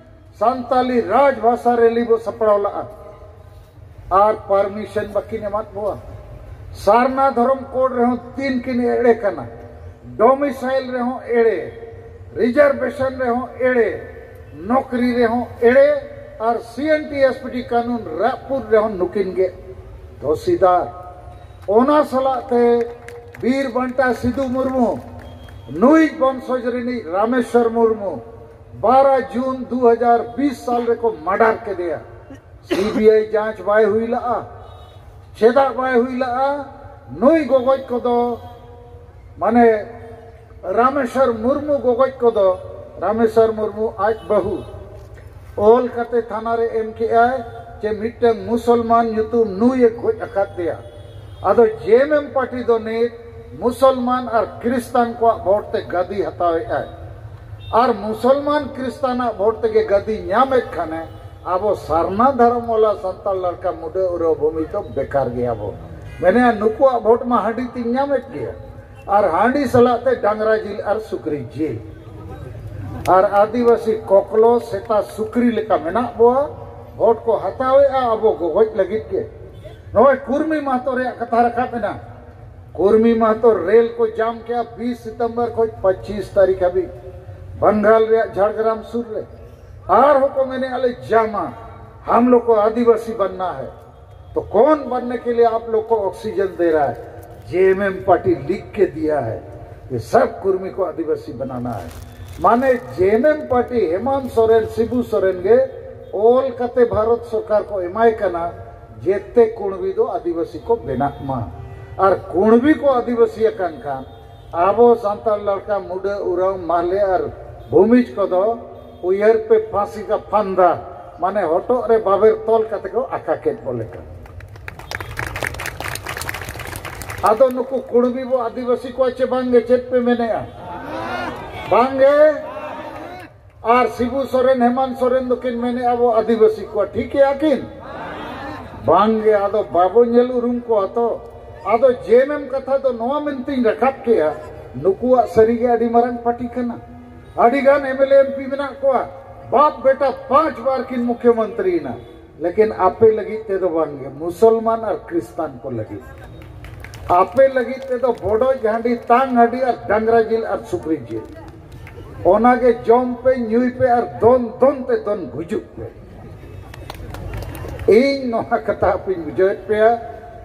ᱥᱟᱱᱛᱟᱞᱤ ᱨᱟᱡᱽ ᱵᱷᱟᱥᱟ ᱨᱮᱞᱤ ᱵᱚ ᱥᱟᱯᱲᱟᱣ ᱞᱟᱜᱼᱟ᱾ ᱟᱨ ᱯᱟᱨᱢᱤᱥᱚᱱ ᱵᱟᱹᱠᱤᱱ ᱮᱢᱟᱫ ᱵᱚᱣᱟ᱾ ᱥᱟᱨᱱᱟ ᱫᱷᱚᱨᱚᱢ ᱠᱳᱰ ᱨᱮᱦᱚᱸ ᱛᱤᱱ ᱠᱤᱱ ᱮᱲᱮ ᱠᱟᱱᱟ, ᱰᱚᱢᱤᱥᱟᱭᱤᱞ ᱨᱮᱦᱚᱸ ᱮᱲᱮ, ᱨᱤᱡᱟᱨᱵᱷᱮᱥᱚᱱ ᱨᱮᱦᱚᱸ ᱮᱲᱮ, ᱱᱚᱠᱨᱤ ᱨᱮᱦᱚᱸ ᱮᱲᱮ, ᱟᱨ ᱥᱤ N T S P T ᱠᱟᱹᱱᱩᱱ ᱨᱟᱜ ᱯᱩᱨ ᱨᱮᱦᱚᱸ ᱱᱩᱠᱤᱱ ᱜᱮ ᱫᱳᱥᱤᱫᱟᱨ᱾ ᱚᱱᱟ ᱥᱟᱞᱟᱜ ᱛᱮ ᱵᱤᱨ ᱵᱟᱱᱴᱟ ᱥᱤᱫᱩ ᱢᱩᱨᱢᱩ, ᱱᱩᱭ ᱵᱚᱝᱥᱚᱡᱽ ᱨᱤᱱᱤᱡ ᱨᱟᱢᱮᱥᱣᱚᱨ ᱢᱩᱨᱢᱩ ᱵᱟᱨᱟ ᱡᱩᱱ ᱫᱩ ᱦᱟᱡᱟᱨ ᱵᱤᱥ ᱥᱟᱞ ᱨᱮᱠᱚ ᱢᱟᱰᱟᱨ ᱠᱮᱫᱮᱭᱟ᱾ ᱥᱤ ᱵᱤ ᱟᱭ ᱡᱟᱸᱪ ᱵᱟᱭ ᱦᱩᱭ ᱞᱟᱜᱼᱟ᱾ ᱪᱮᱫᱟᱜ ᱵᱟᱭ ᱦᱩᱭ ᱞᱟᱜᱼᱟ? ᱱᱩᱭ ᱜᱚᱜᱚᱡ ᱠᱚᱫᱚ, ᱢᱟᱱᱮ ᱨᱟᱢᱮᱥᱣᱚᱨ ᱢᱩᱨᱢᱩ ᱜᱚᱜᱚᱡ ᱠᱚᱫᱚ, ᱨᱟᱢᱮᱥᱣᱚᱨ ᱢᱩᱨᱢᱩ ᱟᱡ ᱵᱟᱹᱦᱩ ᱚᱞ ᱠᱟᱛᱮ ᱛᱷᱟᱱᱟ ᱨᱮ ᱮᱢ ᱠᱮᱜᱼᱟᱭ ᱡᱮ ᱢᱤᱫᱴᱟᱝ ᱢᱩᱥᱚᱞᱢᱟᱱ ᱧᱩᱛᱩᱢ ᱱᱩᱭᱮ ᱜᱚᱡ ᱟᱠᱟᱫ ᱫᱮᱭᱟ᱾ ᱟᱫᱚ ᱡᱮ ᱮᱢ ᱮᱢ ᱯᱟᱨᱴᱤ ᱫᱚ ᱱᱤᱛ ᱢᱩᱥᱚᱞᱢᱟᱱ ᱟᱨ ᱠᱷᱨᱤᱥᱴᱟᱱ ᱠᱚᱣᱟᱜ ᱵᱷᱳᱴ ᱛᱮ ᱜᱟᱹᱫᱤ ᱦᱟᱛᱟᱣᱮᱫᱼᱟᱭ᱾ ᱟᱨ ᱢᱩᱥᱚᱞᱢᱟᱱ ᱠᱷᱨᱤᱥᱴᱟᱱᱟᱜ ᱵᱷᱳᱴ ᱛᱮᱜᱮ ᱜᱟᱹᱫᱤ ᱧᱟᱢᱮᱫ ᱠᱷᱟᱱᱮ, ᱟᱵᱚ ᱥᱟᱨᱱᱟ ᱫᱷᱚᱨᱚᱢ ᱣᱟᱞᱟ ᱥᱟᱱᱛᱟᱲ ᱞᱟᱲᱠᱟ ᱢᱩᱰᱟᱹ ᱩᱨᱟᱹᱣ ᱵᱷᱩᱢᱤ ᱫᱚ ᱵᱮᱠᱟᱨ ᱜᱮᱭᱟ ᱵᱚ᱾ ᱢᱮᱱᱮᱫᱼᱟ, ᱱᱩᱠᱩᱣᱟᱜ ᱵᱷᱳᱴ ᱢᱟ ᱦᱟᱺᱰᱤ ᱛᱤᱧ ᱧᱟᱢᱮᱫ ᱜᱮᱭᱟ, ᱟᱨ ᱦᱟᱺᱰᱤ ᱥᱟᱞᱟᱜ ᱛᱮ ᱰᱟᱝᱨᱟ ᱡᱤᱞ ᱟᱨ ᱥᱩᱠᱨᱤ ᱡᱤᱞ᱾ ᱟᱨ ᱟᱹᱫᱤᱵᱟᱹᱥᱤ ᱠᱚᱠᱞᱚ ᱥᱮᱛᱟ ᱥᱩᱠᱨᱤ ᱞᱮᱠᱟ ᱢᱮᱱᱟᱜ ᱵᱚᱣᱟ, ᱵᱷᱳᱴ ᱠᱚ ᱦᱟᱛᱟᱣᱮᱫᱼᱟ ᱟᱵᱚ ᱜᱚᱜᱚᱡ ᱞᱟᱹᱜᱤᱫ ᱜᱮ᱾ ᱱᱚᱜᱼᱚᱭ ᱠᱩᱨᱢᱤ ᱢᱟᱦᱛᱚ ᱨᱮᱭᱟᱜ ᱠᱟᱛᱷᱟ ᱨᱟᱠᱟᱵ ᱮᱱᱟ᱾ ᱠᱩᱨᱢᱤ ᱢᱟᱦᱟᱛᱚ ᱨᱮᱞ ᱠᱚ ᱡᱟᱢ ᱠᱮᱜᱼᱟ ᱵᱤᱥ ᱥᱤᱛᱚᱢᱵᱚᱨ ᱠᱷᱚᱱ ᱯᱚᱸᱪᱤᱥ ᱛᱟᱹᱨᱤᱠᱷ ᱦᱟᱹᱵᱤᱡ ᱵᱟᱝᱜᱟᱞ ᱨᱮᱭᱟᱜ ᱡᱷᱟᱲᱜᱨᱟᱢ ᱥᱩᱨ ᱨᱮ᱾ ᱟᱨᱦᱚᱸ ᱠᱚ ᱢᱮᱱᱮᱜᱼᱟ, ᱞᱮ ᱡᱟᱢᱟ, ᱦᱟᱢ ᱞᱳᱜ ᱠᱚ ᱟᱹᱫᱤᱵᱟᱹᱥᱤ ᱵᱟᱱᱱᱟ ᱦᱮ᱾ ᱛᱚ ᱠᱚᱱ ᱵᱟᱱᱱᱮ ᱠᱮ ᱞᱤᱭᱮ ᱟᱯ ᱞᱳᱜ ᱠᱚ ᱚᱠᱥᱤᱡᱚᱱ ᱫᱮ ᱨᱟᱦᱟ ᱦᱮ? ᱡᱮ ᱮᱢ ᱮᱢ ᱯᱟᱨᱴᱤ ᱞᱤᱠᱷ ᱠᱮ ᱫᱤᱭᱟ ᱦᱮ, ᱭᱮ ᱥᱟᱵ ᱠᱩᱨᱢᱤ ᱠᱚ ᱟᱹᱫᱤᱵᱟᱹᱥᱤ ᱵᱟᱱᱟᱱᱟ ᱦᱮ᱾ ᱢᱟᱱᱮ ᱡᱮ ᱮᱢ ᱮᱢ ᱯᱟᱨᱴᱤ ᱦᱮᱢᱟᱱᱛ ᱥᱚᱨᱮᱱ, ᱥᱤᱵᱩ ᱥᱚᱨᱮᱱ ᱜᱮ ᱚᱞ ᱠᱟᱛᱮ ᱵᱷᱟᱨᱚᱛ ᱥᱚᱨᱠᱟᱨ ᱠᱚ ᱮᱢᱟᱭ ᱠᱟᱱᱟ, ᱡᱮᱛᱮ ᱠᱩᱬᱵᱤ ᱫᱚ ᱟᱹᱫᱤᱵᱟᱹᱥᱤ ᱠᱚ ᱵᱮᱱᱟᱜ ᱢᱟ᱾ ᱟᱨ ᱠᱩᱬᱵᱤ ᱠᱚ ᱟᱹᱫᱤᱵᱟᱹᱥᱤ ᱟᱠᱟᱱ ᱠᱷᱟᱱ ᱟᱵᱚ ᱥᱟᱱᱛᱟᱲ ᱞᱟᱲᱠᱟ, ᱢᱩᱰᱟᱹ, ᱩᱨᱟᱣ, ᱢᱟᱦᱞᱮ ᱟᱨ ᱵᱷᱩᱢᱤᱡᱽ ᱠᱚᱫᱚ ᱩᱭᱦᱟᱹᱨ ᱯᱮ ᱯᱷᱟᱸᱥᱤ ᱠᱟ ᱯᱷᱟᱱᱫᱟ, ᱢᱟᱱᱮ ᱦᱚᱴᱚᱜ ᱨᱮ ᱵᱟᱵᱮᱨ ᱛᱚᱞ ᱠᱟᱛᱮ ᱠᱚ ᱟᱠᱟ ᱠᱮᱫ ᱵᱚᱞᱮ ᱠᱟᱱᱟ᱾ ᱟᱫᱚ ᱱᱩᱠᱩ ᱠᱩᱬᱵᱤ ᱵᱚ ᱟᱹᱫᱤᱵᱟᱹᱥᱤ ᱠᱚᱣᱟ ᱪᱮ ᱵᱟᱝᱜᱮ? ᱪᱮᱫ ᱯᱮ ᱢᱮᱱᱮᱜᱼᱟ? ᱵᱟᱝᱜᱮ᱾ ᱟᱨ ᱥᱤᱵᱩ ᱥᱚᱨᱮᱱ, ᱦᱮᱢᱟᱱᱛ ᱥᱚᱨᱮᱱ ᱫᱚᱠᱤᱱ ᱢᱮᱱᱮᱜᱼᱟ ᱵᱚ ᱟᱹᱫᱤᱵᱟᱹᱥᱤ ᱠᱚᱣᱟ, ᱴᱷᱤᱠ ᱜᱮᱭᱟ ᱠᱤᱱ? ᱵᱟᱝᱜᱮ᱾ ᱟᱫᱚ ᱵᱟᱵᱚ ᱧᱮᱞ ᱩᱨᱩᱢ ᱠᱚᱣᱟ ᱛᱚ᱾ ᱟᱫᱚ ᱡᱮ ᱮᱢ ᱮᱢ ᱠᱟᱛᱷᱟ ᱫᱚ ᱱᱚᱣᱟ ᱢᱮᱱᱛᱮᱧ ᱨᱟᱠᱟᱵ ᱠᱮᱜᱼᱟ, ᱱᱩᱠᱩᱣᱟᱜ ᱥᱟᱹᱨᱤᱜᱮ ᱟᱹᱰᱤ ᱢᱟᱨᱟᱝ ᱯᱟᱹᱴᱤ ᱠᱟᱱᱟ᱾ ᱟᱹᱰᱤ ᱜᱟᱱ M L A M P ᱢᱮᱱᱟᱜ ᱠᱚᱣᱟ, ᱵᱟᱯ ᱵᱮᱴᱟ ᱯᱟᱸᱪ ᱵᱟᱨ ᱠᱤᱱ ᱢᱩᱠᱷᱭᱚᱢᱚᱱᱛᱨᱤᱭᱮᱱᱟ, ᱞᱮᱠᱤᱱ ᱟᱯᱮ ᱞᱟᱹᱜᱤᱫ ᱛᱮᱫᱚ ᱵᱟᱝᱜᱮ, ᱢᱩᱥᱚᱞᱢᱟᱱ ᱟᱨ ᱠᱷᱨᱤᱥᱛᱟᱱ ᱠᱚ ᱞᱟᱹᱜᱤᱫ᱾ ᱟᱯᱮ ᱞᱟᱹᱜᱤᱫ ᱛᱮᱫᱚ ᱵᱚᱰᱚᱡ ᱦᱟᱺᱰᱤ, ᱛᱟᱝ ᱦᱟᱺᱰᱤ ᱟᱨ ᱰᱟᱝᱨᱟ ᱡᱤᱞ ᱟᱨ ᱥᱩᱠᱨᱤ ᱡᱤᱞ, ᱚᱱᱟᱜᱮ ᱡᱚᱢ ᱯᱮ, ᱧᱩᱭ ᱯᱮ ᱟᱨ ᱫᱚᱱ ᱫᱚᱱ ᱛᱮ ᱫᱚᱱ ᱜᱩᱡᱩᱜ ᱯᱮ᱾ ᱤᱧ ᱱᱚᱣᱟ ᱠᱟᱛᱷᱟ ᱟᱯᱮᱧ ᱵᱩᱡᱷᱟᱹᱣᱮᱫ ᱯᱮᱭᱟ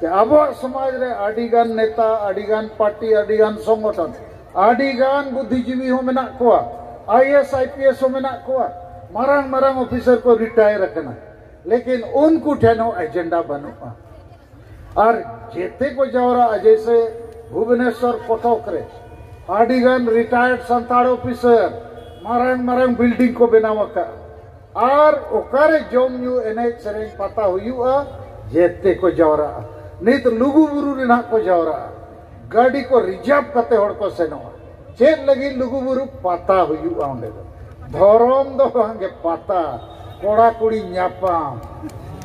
ᱡᱮ ᱟᱵᱚᱣᱟᱜ ᱥᱚᱢᱟᱡᱽ ᱨᱮ ᱟᱹᱰᱤ ᱜᱟᱱ ᱱᱮᱛᱟ, ᱟᱹᱰᱤ ᱜᱟᱱ ᱯᱟᱨᱴᱤ, ᱟᱹᱰᱤ ᱜᱟᱱ ᱥᱚᱝᱜᱚᱴᱷᱚᱱ, ᱟᱹᱰᱤ ᱜᱟᱱ ᱵᱩᱫᱽᱫᱷᱤᱡᱤᱵᱤ ᱦᱚᱸ ᱢᱮᱱᱟᱜ ᱠᱚᱣᱟ, I A S, I P S ᱦᱚᱸ ᱢᱮᱱᱟᱜ ᱠᱚᱣᱟ, ᱢᱟᱨᱟᱝ ᱢᱟᱨᱟᱝ ᱚᱯᱷᱤᱥᱟᱨ ᱠᱚ ᱨᱤᱴᱟᱭᱟᱨ ᱟᱠᱟᱱᱟ, ᱞᱮᱠᱤᱱ ᱩᱱᱠᱩ ᱴᱷᱮᱱ ᱦᱚᱸ ᱮᱡᱮᱱᱰᱟ ᱵᱟᱹᱱᱩᱜᱼᱟ᱾ ᱟᱨ ᱡᱮᱛᱮ ᱠᱚ ᱡᱟᱣᱨᱟᱜᱼᱟ, ᱡᱮᱭᱥᱮ ᱵᱷᱩᱵᱽᱱᱮᱥᱚᱨ, ᱠᱚᱴᱚᱠ ᱨᱮ ᱟᱹᱰᱤ ᱜᱟᱱ ᱨᱤᱴᱟᱭᱟᱨᱰ ᱥᱟᱱᱛᱟᱲ ᱚᱯᱷᱤᱥᱟᱨ, ᱢᱟᱨᱟᱝ ᱢᱟᱨᱟᱝ ᱵᱤᱞᱰᱤᱝ ᱠᱚ ᱵᱮᱱᱟᱣ ᱟᱠᱟᱫᱼᱟ᱾ ᱟᱨ ᱚᱠᱟᱨᱮ ᱡᱚᱢ ᱧᱩ, ᱮᱱᱮᱡ ᱥᱮᱨᱮᱧ, ᱯᱟᱛᱟ ᱦᱩᱭᱩᱜᱼᱟ, ᱡᱮᱛᱮ ᱠᱚ ᱡᱟᱣᱨᱟᱜᱼᱟ᱾ ᱱᱤᱛ ᱞᱩᱜᱩ ᱵᱩᱨᱩ ᱨᱮ ᱱᱟᱦᱟᱜ ᱠᱚ ᱡᱟᱣᱨᱟᱜᱼᱟ, ᱜᱟᱹᱰᱤ ᱠᱚ ᱨᱤᱡᱟᱨᱵᱷ ᱠᱟᱛᱮ ᱦᱚᱲ ᱠᱚ ᱥᱮᱱᱚᱜᱼᱟ᱾ ᱪᱮᱫ ᱞᱟᱹᱜᱤᱫ? ᱞᱩᱜᱩ ᱵᱩᱨᱩ ᱯᱟᱛᱟ ᱦᱩᱭᱩᱜᱼᱟ ᱚᱸᱰᱮ ᱫᱚ᱾ ᱫᱷᱚᱨᱚᱢ ᱫᱚ ᱵᱟᱝᱜᱮ, ᱯᱟᱛᱟ, ᱠᱚᱲᱟ ᱠᱩᱲᱤ ᱧᱟᱯᱟᱢ᱾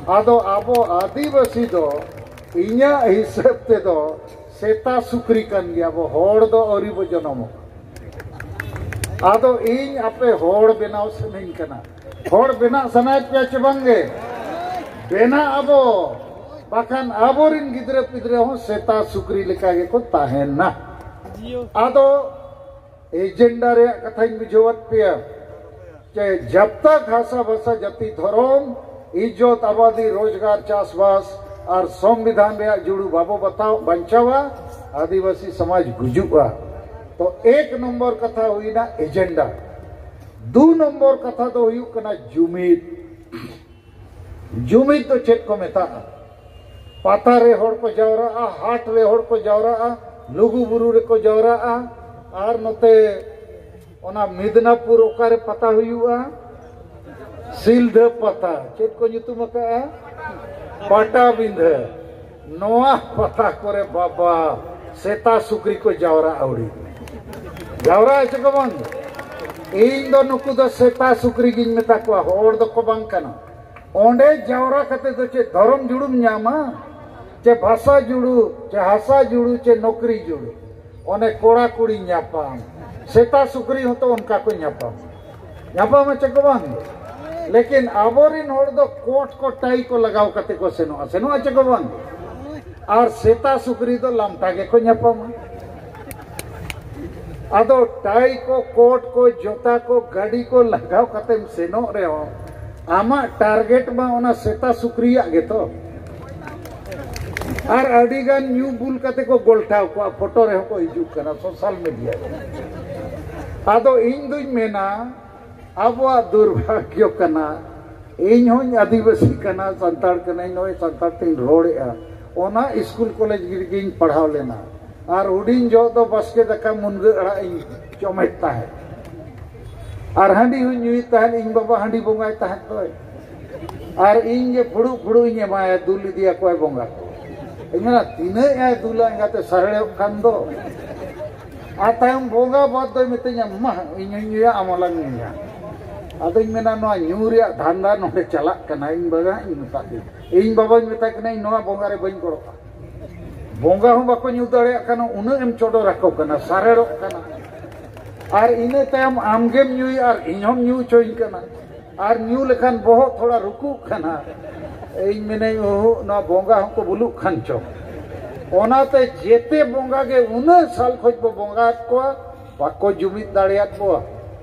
ᱟᱫᱚ ᱟᱵᱚ ᱟᱹᱫᱤᱵᱟᱹᱥᱤ ᱫᱚ ᱤᱧᱟᱹᱜ ᱦᱤᱥᱟᱹᱵ ᱛᱮᱫᱚ ᱥᱮᱛᱟ ᱥᱩᱠᱨᱤ ᱠᱟᱱ ᱜᱮᱭᱟ ᱵᱚ, ᱦᱚᱲ ᱫᱚ ᱟᱹᱣᱨᱤ ᱵᱚ ᱡᱚᱱᱚᱢᱚᱜ᱾ ᱟᱫᱚ ᱤᱧ ᱟᱯᱮ ᱦᱚᱲ ᱵᱮᱱᱟᱣ ᱥᱟᱱᱟᱧ ᱠᱟᱱᱟ᱾ ᱦᱚᱲ ᱵᱮᱱᱟᱜ ᱥᱟᱱᱟᱭᱮᱫ ᱯᱮᱭᱟ ᱪᱮ ᱵᱟᱝᱜᱮ? ᱵᱮᱱᱟᱜ ᱟᱵᱚ᱾ ᱵᱟᱠᱷᱟᱱ ᱟᱵᱚᱨᱤᱱ ᱜᱤᱫᱽᱨᱟᱹ ᱯᱤᱫᱽᱨᱟᱹ ᱦᱚᱸ ᱥᱮᱛᱟ ᱥᱩᱠᱨᱤ ᱞᱮᱠᱟ ᱜᱮᱠᱚ ᱛᱟᱦᱮᱱᱟ᱾ ᱟᱫᱚ ᱮᱡᱮᱱᱰᱟ ᱨᱮᱭᱟᱜ ᱠᱟᱛᱷᱟᱧ ᱵᱩᱡᱷᱟᱹᱣᱟᱫ ᱯᱮᱭᱟ, ᱡᱮ ᱡᱟᱵ ᱛᱟᱠ ᱦᱟᱥᱟ ᱵᱷᱟᱥᱟ ᱡᱟᱹᱛᱤ ᱫᱷᱚᱨᱚᱢ ᱤᱡᱽᱡᱚᱛ ᱟᱵᱟᱫᱤ ᱨᱳᱡᱽᱜᱟᱨ ᱪᱟᱥᱵᱟᱥ ᱟᱨ ᱥᱚᱝᱵᱤᱫᱷᱟᱱ ᱨᱮᱭᱟᱜ ᱡᱩᱲᱩ ᱵᱟᱵᱚ ᱵᱟᱛᱟᱣ ᱵᱟᱧᱪᱟᱣᱟ, ᱟᱹᱫᱤᱵᱟᱹᱥᱤ ᱥᱚᱢᱟᱡᱽ ᱜᱩᱡᱩᱜᱼᱟ᱾ ᱛᱚ ᱮᱠ ᱱᱚᱢᱵᱚᱨ ᱠᱟᱛᱷᱟ ᱦᱩᱭᱱᱟ ᱮᱡᱮᱱᱰᱟ᱾ ᱫᱩ ᱱᱚᱢᱵᱚᱨ ᱠᱟᱛᱷᱟ ᱫᱚ ᱦᱩᱭᱩᱜ ᱠᱟᱱᱟ ᱡᱩᱢᱤᱫ᱾ ᱡᱩᱢᱤᱫ ᱫᱚ ᱪᱮᱫ ᱠᱚ ᱢᱮᱛᱟᱜᱼᱟ? ᱯᱟᱛᱟ ᱨᱮ ᱦᱚᱲ ᱠᱚ ᱡᱟᱣᱨᱟᱜᱼᱟ, ᱦᱟᱴ ᱨᱮ ᱦᱚᱲ ᱠᱚ ᱡᱟᱣᱨᱟᱜᱼᱟ, ᱞᱩᱜᱩ ᱵᱩᱨᱩ ᱨᱮᱠᱚ ᱡᱟᱣᱨᱟᱜᱼᱟ, ᱟᱨ ᱱᱚᱛᱮ ᱚᱱᱟ ᱢᱤᱫᱽᱱᱟᱯᱩᱨ ᱚᱠᱟᱨᱮ ᱯᱟᱛᱟ ᱦᱩᱭᱩᱜᱼᱟ? ᱥᱤᱞᱫᱷᱟᱹ ᱯᱟᱛᱟ᱾ ᱪᱮᱫ ᱠᱚ ᱧᱩᱛᱩᱢ ᱟᱠᱟᱜᱼᱟ? ᱯᱟᱴᱟᱵᱤᱸᱫᱷᱟᱹ᱾ ᱱᱚᱣᱟ ᱯᱟᱛᱟ ᱠᱚᱨᱮ ᱵᱟᱵᱟ ᱥᱮᱛᱟ ᱥᱩᱠᱨᱤ ᱠᱚ ᱡᱟᱣᱨᱟ ᱟᱹᱣᱲᱤ᱾ ᱡᱟᱣᱨᱟ ᱦᱚᱪᱚ ᱠᱚ ᱵᱟᱝ? ᱤᱧ ᱫᱚ ᱱᱩᱠᱩ ᱫᱚ ᱥᱮᱛᱟ ᱥᱩᱠᱨᱤ ᱜᱤᱧ ᱢᱮᱛᱟ ᱠᱚᱣᱟ, ᱦᱚᱲ ᱫᱚᱠᱚ ᱵᱟᱝ ᱠᱟᱱᱟ᱾ ᱚᱸᱰᱮ ᱡᱟᱣᱨᱟ ᱠᱟᱛᱮ ᱫᱚ ᱪᱮᱫ ᱫᱷᱚᱨᱚᱢ ᱡᱩᱲᱩᱢ ᱧᱟᱢᱟ? ᱪᱮ ᱵᱷᱟᱥᱟ ᱡᱩᱲᱩ, ᱪᱮ ᱦᱟᱥᱟ ᱡᱩᱲᱩ, ᱪᱮ ᱱᱚᱠᱨᱤ ᱡᱩᱲᱩ? ᱚᱱᱮ ᱠᱚᱲᱟ ᱠᱩᱲᱤ ᱧᱟᱯᱟᱢ, ᱥᱮᱛᱟ ᱥᱩᱠᱨᱤ ᱦᱚᱸᱛᱚ ᱚᱱᱠᱟ ᱠᱚ ᱧᱟᱯᱟᱢ᱾ ᱧᱟᱯᱟᱢᱟ ᱪᱮ ᱠᱚ ᱵᱟᱝ? ᱞᱮᱠᱤᱱ ᱟᱵᱚᱨᱤᱱ ᱦᱚᱲ ᱫᱚ ᱠᱳᱴ ᱠᱚ ᱴᱟᱭ ᱠᱚ ᱞᱟᱜᱟᱣ ᱠᱟᱛᱮ ᱠᱚ ᱥᱮᱱᱚᱜᱼᱟ, ᱥᱮᱱᱚᱜᱼᱟ ᱪᱮ ᱠᱚ ᱵᱟᱝ? ᱟᱨ ᱥᱮᱛᱟ ᱥᱩᱠᱨᱤ ᱫᱚ ᱞᱟᱢᱴᱟ ᱜᱮᱠᱚ ᱧᱟᱯᱟᱢᱟ᱾ ᱟᱫᱚ ᱴᱟᱭ ᱠᱚ, ᱠᱳᱴ ᱠᱚ, ᱡᱚᱛᱟ ᱠᱚ, ᱜᱟᱹᱰᱤ ᱠᱚ ᱞᱟᱜᱟᱣ ᱠᱟᱛᱮᱢ ᱥᱮᱱᱚᱜ ᱨᱮᱦᱚᱸ ᱟᱢᱟᱜ ᱴᱟᱨᱜᱮᱴ ᱢᱟ ᱚᱱᱟ ᱥᱮᱛᱟ ᱥᱩᱠᱨᱤᱭᱟᱜ ᱜᱮᱛᱚ᱾ ᱟᱨ ᱟᱹᱰᱤ ᱜᱟᱱ ᱧᱩ ᱵᱩᱞ ᱠᱟᱛᱮ ᱠᱚ ᱜᱚᱞᱴᱷᱟᱣ ᱠᱚᱣᱟ, ᱯᱷᱳᱴᱳ ᱨᱮᱦᱚᱸ ᱠᱚ ᱦᱤᱡᱩᱜ ᱠᱟᱱᱟ ᱥᱳᱥᱟᱞ ᱢᱤᱰᱤᱭᱟ ᱨᱮ᱾ ᱟᱫᱚ ᱤᱧ ᱫᱩᱧ ᱢᱮᱱᱟ, ᱟᱵᱚᱣᱟᱜ ᱫᱩᱨᱵᱷᱟᱜᱽᱭᱚ ᱠᱟᱱᱟ, ᱤᱧ ᱦᱚᱸᱧ ᱟᱹᱫᱤᱵᱟᱹᱥᱤ ᱠᱟᱱᱟ, ᱥᱟᱱᱛᱟᱲ ᱠᱟᱹᱱᱟᱹᱧ, ᱱᱚᱜᱼᱚᱭ ᱥᱟᱱᱛᱟᱲ ᱛᱤᱧ ᱨᱚᱲᱮᱫᱼᱟ, ᱚᱱᱟ ᱥᱠᱩᱞ ᱠᱚᱞᱮᱡᱽ ᱨᱮᱜᱮᱧ ᱯᱟᱲᱦᱟᱣ ᱞᱮᱱᱟ᱾ ᱟᱨ ᱦᱩᱰᱤᱧ ᱡᱚᱦᱚᱜ ᱫᱚ ᱵᱟᱥᱠᱮ ᱫᱟᱠᱟ ᱢᱩᱱᱜᱟᱹ ᱟᱲᱟᱜ ᱤᱧ ᱡᱚᱢᱮᱫ ᱛᱟᱦᱮᱸᱫ᱾ ᱟᱨ ᱦᱟᱺᱰᱤ ᱦᱚᱸᱧ ᱧᱩᱭᱮᱫ ᱛᱟᱦᱮᱸᱫ, ᱤᱧ ᱵᱟᱵᱟ ᱦᱟᱺᱰᱤ ᱵᱚᱸᱜᱟᱭ ᱛᱟᱦᱮᱸᱫ ᱫᱚᱭ᱾ ᱟᱨ ᱤᱧ ᱜᱮ ᱯᱷᱩᱲᱩᱜ ᱯᱷᱩᱲᱩᱜ ᱤᱧ ᱮᱢᱟᱭᱟ, ᱫᱩᱞ ᱤᱫᱤᱭᱟᱠᱚᱣᱟᱭ ᱵᱚᱸᱜᱟ ᱠᱚ᱾ ᱤᱧ ᱢᱮᱱᱟ, "ᱛᱤᱱᱟᱹᱜ ᱮ ᱫᱩᱞᱟ ᱮᱸᱜᱟᱛᱮ ᱥᱟᱨᱮᱲᱚᱜ ᱠᱟᱱ ᱫᱚ?" ᱟᱨ ᱛᱟᱭᱚᱢ ᱵᱚᱸᱜᱟ ᱵᱟᱫ ᱫᱚᱭ ᱢᱤᱛᱟᱹᱧᱟ, "ᱢᱟ, ᱤᱧ ᱦᱚᱸᱧ ᱧᱩᱭᱟ, ᱟᱢ ᱦᱚᱸᱞᱟᱝ ᱧᱩᱭᱟ᱾" ᱟᱫᱚᱧ ᱢᱮᱱᱟ, "ᱱᱚᱣᱟ ᱧᱩ ᱨᱮᱭᱟᱜ ᱫᱷᱟᱱᱫᱟ ᱱᱚᱰᱮ ᱪᱟᱞᱟᱜ ᱠᱟᱱᱟ, ᱤᱧ ᱵᱟᱵᱟ ᱤᱧ ᱢᱮᱛᱟ ᱫᱮᱭᱟ, ᱤᱧ ᱵᱟᱵᱟᱧ ᱢᱮᱛᱟᱭ ᱠᱟᱱᱟ, ᱤᱧ ᱱᱚᱣᱟ ᱵᱚᱸᱜᱟ ᱨᱮ ᱵᱟᱹᱧ ᱜᱚᱲᱚᱜᱼᱟ᱾" ᱵᱚᱸᱜᱟ ᱦᱚᱸ ᱵᱟᱠᱚ ᱧᱩ ᱫᱟᱲᱮᱭᱟᱜ ᱠᱟᱱᱟ, ᱩᱱᱟᱹᱜ ᱮᱢ ᱪᱚᱰᱚᱨ ᱟᱠᱚ ᱠᱟᱱᱟ, ᱥᱟᱨᱮᱲᱚᱜ ᱠᱟᱱᱟ᱾ ᱟᱨ ᱤᱱᱟᱹ ᱛᱟᱭᱚᱢ ᱟᱢᱜᱮᱢ ᱧᱩᱭ ᱟᱨ ᱤᱧ ᱦᱚᱸᱢ ᱧᱩ ᱦᱚᱪᱚᱧ ᱠᱟᱱᱟ᱾ ᱟᱨ ᱧᱩ ᱞᱮᱠᱷᱟᱱ ᱵᱚᱦᱚᱜ ᱛᱷᱚᱲᱟ ᱨᱩᱠᱩᱜ ᱠᱟᱱᱟ᱾ ᱤᱧ ᱢᱮᱱᱟᱹᱧ, ᱩᱦᱩᱜ, ᱱᱚᱣᱟ ᱵᱚᱸᱜᱟ ᱦᱚᱸᱠᱚ ᱵᱩᱞᱩᱜ ᱠᱷᱟᱱ ᱪᱚᱝ᱾ ᱚᱱᱟᱛᱮ ᱡᱮᱛᱮ ᱵᱚᱸᱜᱟ ᱜᱮ ᱩᱱᱟᱹᱜ ᱥᱟᱞ ᱠᱷᱚᱡ ᱵᱚ ᱵᱚᱸᱜᱟ ᱟᱫ ᱠᱚᱣᱟ, ᱵᱟᱠᱚ ᱡᱩᱢᱤᱫ ᱫᱟᱲᱮᱭᱟᱫ ᱵᱚᱣᱟ᱾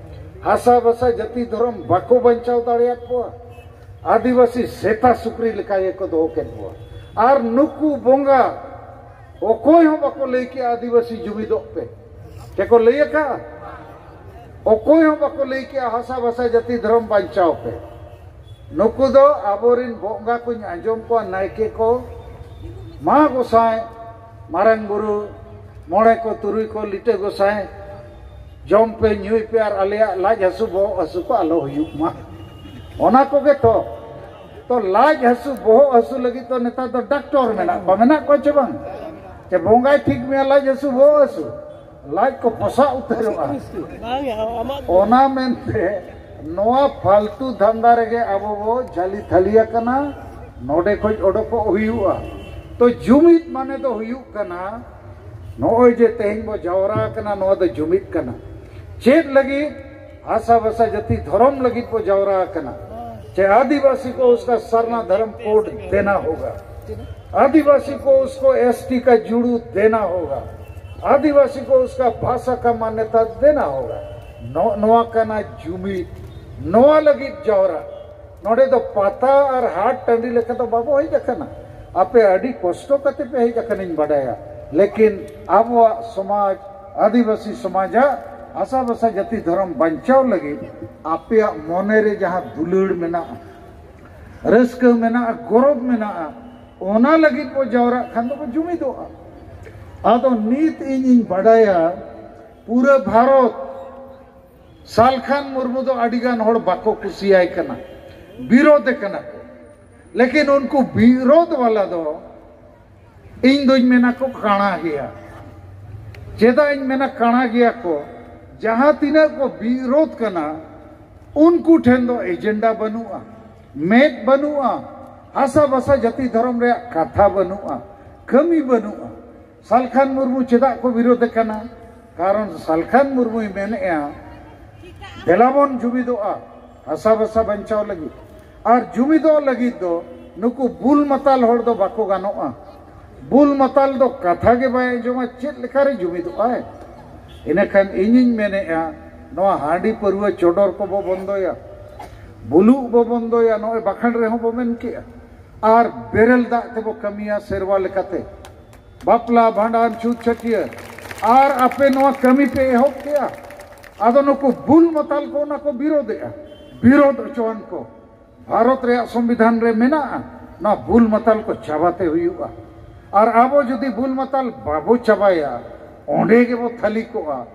ᱦᱟᱥᱟ ᱵᱷᱟᱥᱟ ᱡᱟᱹᱛᱤ ᱫᱷᱚᱨᱚᱢ ᱵᱟᱠᱚ ᱵᱟᱧᱪᱟᱣ ᱫᱟᱲᱮᱭᱟᱫ ᱵᱚᱣᱟ᱾ ᱟᱹᱫᱤᱵᱟᱹᱥᱤ ᱥᱮᱛᱟ ᱥᱩᱠᱨᱤ ᱞᱮᱠᱟ ᱜᱮᱠᱚ ᱫᱚᱦᱚ ᱠᱮᱫ ᱵᱚᱣᱟ᱾ ᱟᱨ ᱱᱩᱠᱩ ᱵᱚᱸᱜᱟ ᱚᱠᱚᱭ ᱦᱚᱸ ᱵᱟᱠᱚ ᱞᱟᱹᱭ ᱠᱮᱜᱼᱟ, "ᱟᱹᱫᱤᱵᱟᱹᱥᱤ ᱡᱩᱢᱤᱫᱚᱜ ᱯᱮ", ᱪᱮᱫ ᱠᱚ ᱞᱟᱹᱭ ᱟᱠᱟᱜᱼᱟ? ᱚᱠᱚᱭ ᱦᱚᱸ ᱵᱟᱠᱚ ᱞᱟᱹᱭ ᱠᱮᱜᱼᱟ, "ᱦᱟᱥᱟ ᱵᱷᱟᱥᱟ ᱡᱟᱹᱛᱤ ᱫᱷᱚᱨᱚᱢ ᱵᱟᱧᱪᱟᱣ ᱯᱮ"᱾ ᱱᱩᱠᱩ ᱫᱚ ᱟᱵᱚᱨᱤᱱ ᱵᱚᱸᱜᱟ ᱠᱚᱧ ᱟᱸᱡᱚᱢ ᱠᱚᱣᱟ, ᱱᱟᱭᱠᱮ ᱠᱚ, ᱢᱟ ᱜᱚᱸᱥᱟᱭ, ᱢᱟᱨᱟᱝ ᱵᱩᱨᱩ, ᱢᱚᱬᱮ ᱠᱚ, ᱛᱩᱨᱩᱭ ᱠᱚ, ᱞᱤᱴᱟᱹ ᱜᱚᱸᱥᱟᱭ, ᱡᱚᱢ ᱯᱮ, ᱧᱩᱭ ᱯᱮ, ᱟᱨ ᱟᱞᱮᱭᱟᱜ ᱞᱟᱡ ᱦᱟᱹᱥᱩ, ᱵᱚᱦᱚᱜ ᱦᱟᱹᱥᱩ ᱠᱚ ᱟᱞᱚ ᱦᱩᱭᱩᱜ ᱢᱟ᱾ ᱚᱱᱟ ᱠᱚᱜᱮ ᱛᱚ᱾ ᱛᱚ, ᱞᱟᱡ ᱦᱟᱹᱥᱩ, ᱵᱚᱦᱚᱜ ᱦᱟᱹᱥᱩ ᱞᱟᱹᱜᱤᱫ ᱫᱚ ᱱᱮᱛᱟᱨ ᱫᱚ ᱰᱟᱠᱛᱚᱨ ᱢᱮᱱᱟᱜ ᱠᱚᱣᱟ, ᱢᱮᱱᱟᱜ ᱠᱚᱣᱟ ᱪᱮ ᱵᱟᱝ? ᱪᱮ ᱵᱚᱸᱜᱟᱭ ᱴᱷᱤᱠ ᱢᱮᱭᱟ ᱞᱟᱡ ᱦᱟᱹᱥᱩ, ᱵᱚᱦᱚᱜ ᱦᱟᱹᱥᱩ, ᱞᱟᱡ ᱠᱚ ᱯᱚᱥᱟᱜ ᱩᱛᱟᱹᱨᱚᱜᱼᱟ᱾ ᱵᱟᱝ ᱜᱮ, ᱟᱢᱟᱜ ᱚᱱᱟ ᱢᱮᱱᱛᱮ ᱱᱚᱣᱟ ᱯᱷᱟᱞᱛᱩ ᱫᱷᱟᱱᱫᱟ ᱨᱮᱜᱮ ᱟᱵᱚ ᱵᱚ ᱡᱷᱟᱹᱞᱤ ᱛᱷᱟᱹᱞᱤ ᱟᱠᱟᱱᱟ᱾ ᱱᱚᱰᱮ ᱠᱷᱚᱡ ᱚᱰᱚᱠᱚᱜ ᱦᱩᱭᱩᱜᱼᱟ᱾ ᱛᱚ, ᱡᱩᱢᱤᱫ ᱢᱟᱱᱮ ᱫᱚ ᱦᱩᱭᱩᱜ ᱠᱟᱱᱟ, ᱱᱚᱜᱼᱚᱭ ᱡᱮ ᱛᱮᱦᱮᱧ ᱵᱚ ᱡᱟᱣᱨᱟ ᱟᱠᱟᱱᱟ, ᱱᱚᱣᱟ ᱫᱚ ᱡᱩᱢᱤᱫ ᱠᱟᱱᱟ᱾ ᱪᱮᱫ ᱞᱟᱹᱜᱤᱫ? ᱦᱟᱥᱟ ᱵᱷᱟᱥᱟ ᱡᱟᱹᱛᱤ ᱫᱷᱚᱨᱚᱢ ᱞᱟᱹᱜᱤᱫ ᱵᱚ ᱡᱟᱣᱨᱟ ᱟᱠᱟᱱᱟ᱾ ᱪᱮ ᱟᱹᱫᱤᱵᱟᱹᱥᱤ ᱠᱚ ᱩᱥᱠᱟ ᱥᱟᱨᱱᱟ ᱫᱷᱚᱨᱚᱢ ᱠᱳᱰ ᱫᱮᱱᱟ ᱦᱳᱜᱟ, ᱟᱹᱫᱤᱵᱟᱹᱥᱤ ᱠᱚ ᱩᱥᱠᱚ ᱮᱥ ᱴᱤ ᱠᱟ ᱡᱩᱲᱩ ᱫᱮᱱᱟ ᱦᱳᱜᱟ, ᱟᱹᱫᱤᱵᱟᱹᱥᱤ ᱠᱚ ᱩᱥᱠᱟ ᱵᱷᱟᱥᱟ ᱠᱟ ᱢᱟᱱᱱᱚᱛᱟ ᱫᱮᱱᱟ ᱦᱳᱜᱟ᱾ ᱱᱚ-, ᱱᱚᱣᱟ ᱠᱟᱱᱟ ᱡᱩᱢᱤᱫ, ᱱᱚᱣᱟ ᱞᱟᱹᱜᱤᱫ ᱡᱟᱣᱨᱟ᱾ ᱱᱚᱰᱮ ᱫᱚ ᱯᱟᱛᱟ ᱟᱨ ᱦᱟᱴ ᱴᱟᱺᱰᱤ ᱞᱮᱠᱟ ᱫᱚ ᱵᱟᱵᱚ ᱦᱮᱡ ᱟᱠᱟᱱᱟ᱾ ᱟᱯᱮ ᱟᱹᱰᱤ ᱠᱚᱥᱴᱚ ᱠᱟᱛᱮ ᱯᱮ ᱦᱮᱡ ᱟᱠᱟᱱᱟᱧ ᱵᱟᱰᱟᱭᱟ, ᱞᱮᱠᱤᱱ ᱟᱵᱚᱣᱟᱜ ᱥᱚᱢᱟᱡᱽ, ᱟᱹᱫᱤᱵᱟᱹᱥᱤ ᱥᱚᱢᱟᱡᱟᱜ ᱦᱟᱥᱟ ᱵᱷᱟᱥᱟ ᱡᱟᱹᱛᱤ ᱫᱷᱚᱨᱚᱢ ᱵᱟᱧᱪᱟᱣ ᱞᱟᱹᱜᱤᱫ ᱟᱯᱮᱭᱟᱜ ᱢᱚᱱᱮ ᱨᱮ ᱡᱟᱦᱟᱸ ᱫᱩᱞᱟᱹᱲ ᱢᱮᱱᱟᱜᱼᱟ, ᱨᱟᱹᱥᱠᱟᱹ ᱢᱮᱱᱟᱜᱼᱟ, ᱜᱚᱨᱚᱵᱽ ᱢᱮᱱᱟᱜᱼᱟ, ᱚᱱᱟ ᱞᱟᱹᱜᱤᱫ ᱵᱚ ᱡᱟᱣᱨᱟᱜ ᱠᱷᱟᱱ ᱫᱚᱵᱚ ᱡᱩᱢᱤᱫᱚᱜᱼᱟ᱾ ᱟᱫᱚ ᱱᱤᱛ ᱤᱧᱤᱧ ᱵᱟᱰᱟᱭᱟ, ᱯᱩᱨᱟᱹ ᱵᱷᱟᱨᱚᱛ ᱥᱟᱞᱠᱷᱟᱱ ᱢᱩᱨᱢᱩ ᱫᱚ ᱟᱹᱰᱤ ᱜᱟᱱ ᱦᱚᱲ ᱵᱟᱠᱚ ᱠᱩᱥᱤᱭᱟᱭ ᱠᱟᱱᱟ, ᱵᱤᱨᱳᱫᱷ ᱮ ᱠᱟᱱᱟ ᱠᱚ᱾ ᱞᱮᱠᱤᱱ ᱩᱱᱠᱩ ᱵᱤᱨᱳᱫᱷ ᱵᱟᱞᱟ ᱫᱚ ᱤᱧ ᱫᱚᱧ ᱢᱮᱱᱟ ᱠᱚ ᱠᱟᱬᱟ ᱜᱮᱭᱟ᱾ ᱪᱮᱫᱟᱜ ᱤᱧ ᱢᱮᱱᱟ ᱠᱟᱬᱟ ᱜᱮᱭᱟ ᱠᱚ? ᱡᱟᱦᱟᱸ ᱛᱤᱱᱟᱹᱜ ᱠᱚ ᱵᱤᱨᱳᱫᱷ ᱠᱟᱱᱟ, ᱩᱱᱠᱩ ᱴᱷᱮᱱ ᱫᱚ ᱮᱡᱮᱱᱰᱟ ᱵᱟᱹᱱᱩᱜᱼᱟ, ᱢᱮᱫ ᱵᱟᱹᱱᱩᱜᱼᱟ, ᱦᱟᱥᱟ ᱵᱷᱟᱥᱟ ᱡᱟᱹᱛᱤ ᱫᱷᱚᱨᱚᱢ ᱨᱮᱭᱟᱜ ᱠᱟᱛᱷᱟ ᱵᱟᱹᱱᱩᱜᱼᱟ, ᱠᱟᱹᱢᱤ ᱵᱟᱹᱱᱩᱜᱼᱟ᱾ ᱥᱟᱞᱠᱷᱟᱱ ᱢᱩᱨᱢᱩ ᱪᱮᱫᱟᱜ ᱠᱚ ᱵᱤᱨᱳᱫᱷ ᱮ ᱠᱟᱱᱟ? ᱠᱟᱨᱚᱱ ᱥᱟᱞᱠᱷᱟᱱ ᱢᱩᱨᱢᱩᱭ ᱢᱮᱱᱮᱜᱼᱟ, ᱫᱮᱞᱟ ᱵᱚᱱ ᱡᱩᱢᱤᱫᱚᱜᱼᱟ ᱦᱟᱥᱟ ᱵᱷᱟᱥᱟ ᱵᱟᱧᱪᱟᱣ ᱞᱟᱹᱜᱤᱫ᱾ ᱟᱨ ᱡᱩᱢᱤᱫᱚᱜ ᱞᱟᱹᱜᱤᱫ ᱫᱚ ᱱᱩᱠᱩ ᱵᱩᱞ ᱢᱟᱛᱟᱞ ᱦᱚᱲ ᱫᱚ ᱵᱟᱠᱚ ᱜᱟᱱᱚᱜᱼᱟ᱾ ᱵᱩᱞ ᱢᱟᱛᱟᱞ ᱫᱚ ᱠᱟᱛᱷᱟ ᱜᱮ ᱵᱟᱭ ᱟᱸᱡᱚᱢᱟ, ᱪᱮᱫ ᱞᱮᱠᱟᱨᱮ ᱡᱩᱢᱤᱫᱚᱜᱼᱟᱭ? ᱤᱱᱟᱹᱠᱷᱟᱱ ᱤᱧᱤᱧ ᱢᱮᱱᱮᱫᱼᱟ, ᱱᱚᱣᱟ ᱦᱟᱺᱰᱤ ᱯᱟᱹᱨᱣᱟᱹ ᱪᱚᱰᱚᱨ ᱠᱚᱵᱚ ᱵᱚᱱᱫᱚᱭᱟ, ᱵᱩᱞᱩᱜ ᱵᱚ ᱵᱚᱱᱫᱚᱭᱟ, ᱱᱚᱜᱼᱚᱭ ᱵᱟᱠᱷᱟᱱ ᱨᱮᱦᱚᱸ ᱵᱚ ᱢᱮᱱ ᱠᱮᱜᱼᱟ, ᱟᱨ ᱵᱮᱨᱮᱞ ᱫᱟᱜ ᱛᱮᱵᱚ ᱠᱟᱹᱢᱤᱭᱟ ᱥᱮᱨᱣᱟ ᱞᱮᱠᱟᱛᱮ᱾ ᱵᱟᱯᱞᱟ, ᱵᱷᱟᱸᱰᱟᱱ, ᱪᱷᱩᱛ, ᱪᱷᱟᱹᱴᱭᱟᱹᱨ, ᱟᱨ ᱟᱯᱮ ᱱᱚᱣᱟ ᱠᱟᱹᱢᱤ ᱯᱮ ᱮᱦᱚᱵ ᱠᱮᱜᱼᱟ᱾ ᱟᱫᱚ ᱱᱩᱠᱩ ᱵᱩᱞ ᱢᱟᱛᱟᱞ ᱠᱚ ᱚᱱᱟ ᱠᱚ ᱵᱤᱨᱳᱫᱮᱜᱼᱟ᱾ ᱵᱤᱨᱳᱫ ᱦᱚᱪᱚᱣᱟᱱ ᱠᱚ᱾ ᱵᱷᱟᱨᱚᱛ ᱨᱮᱭᱟᱜ ᱥᱚᱝᱵᱤᱫᱷᱟᱱ ᱨᱮ ᱢᱮᱱᱟᱜᱼᱟ, ᱱᱚᱣᱟ ᱵᱩᱞ ᱢᱟᱛᱟᱞ ᱠᱚ ᱪᱟᱵᱟᱛᱮ ᱦᱩᱭᱩᱜᱼᱟ᱾ ᱟᱨ ᱟᱵᱚ ᱡᱩᱫᱤ ᱵᱩᱞ ᱢᱟᱛᱟᱞ ᱵᱟᱵᱚ ᱪᱟᱵᱟᱭᱟ, ᱚᱸᱰᱮ ᱜᱮᱵᱚ ᱛᱷᱟᱹᱞᱤ ᱠᱚᱜᱼᱟ,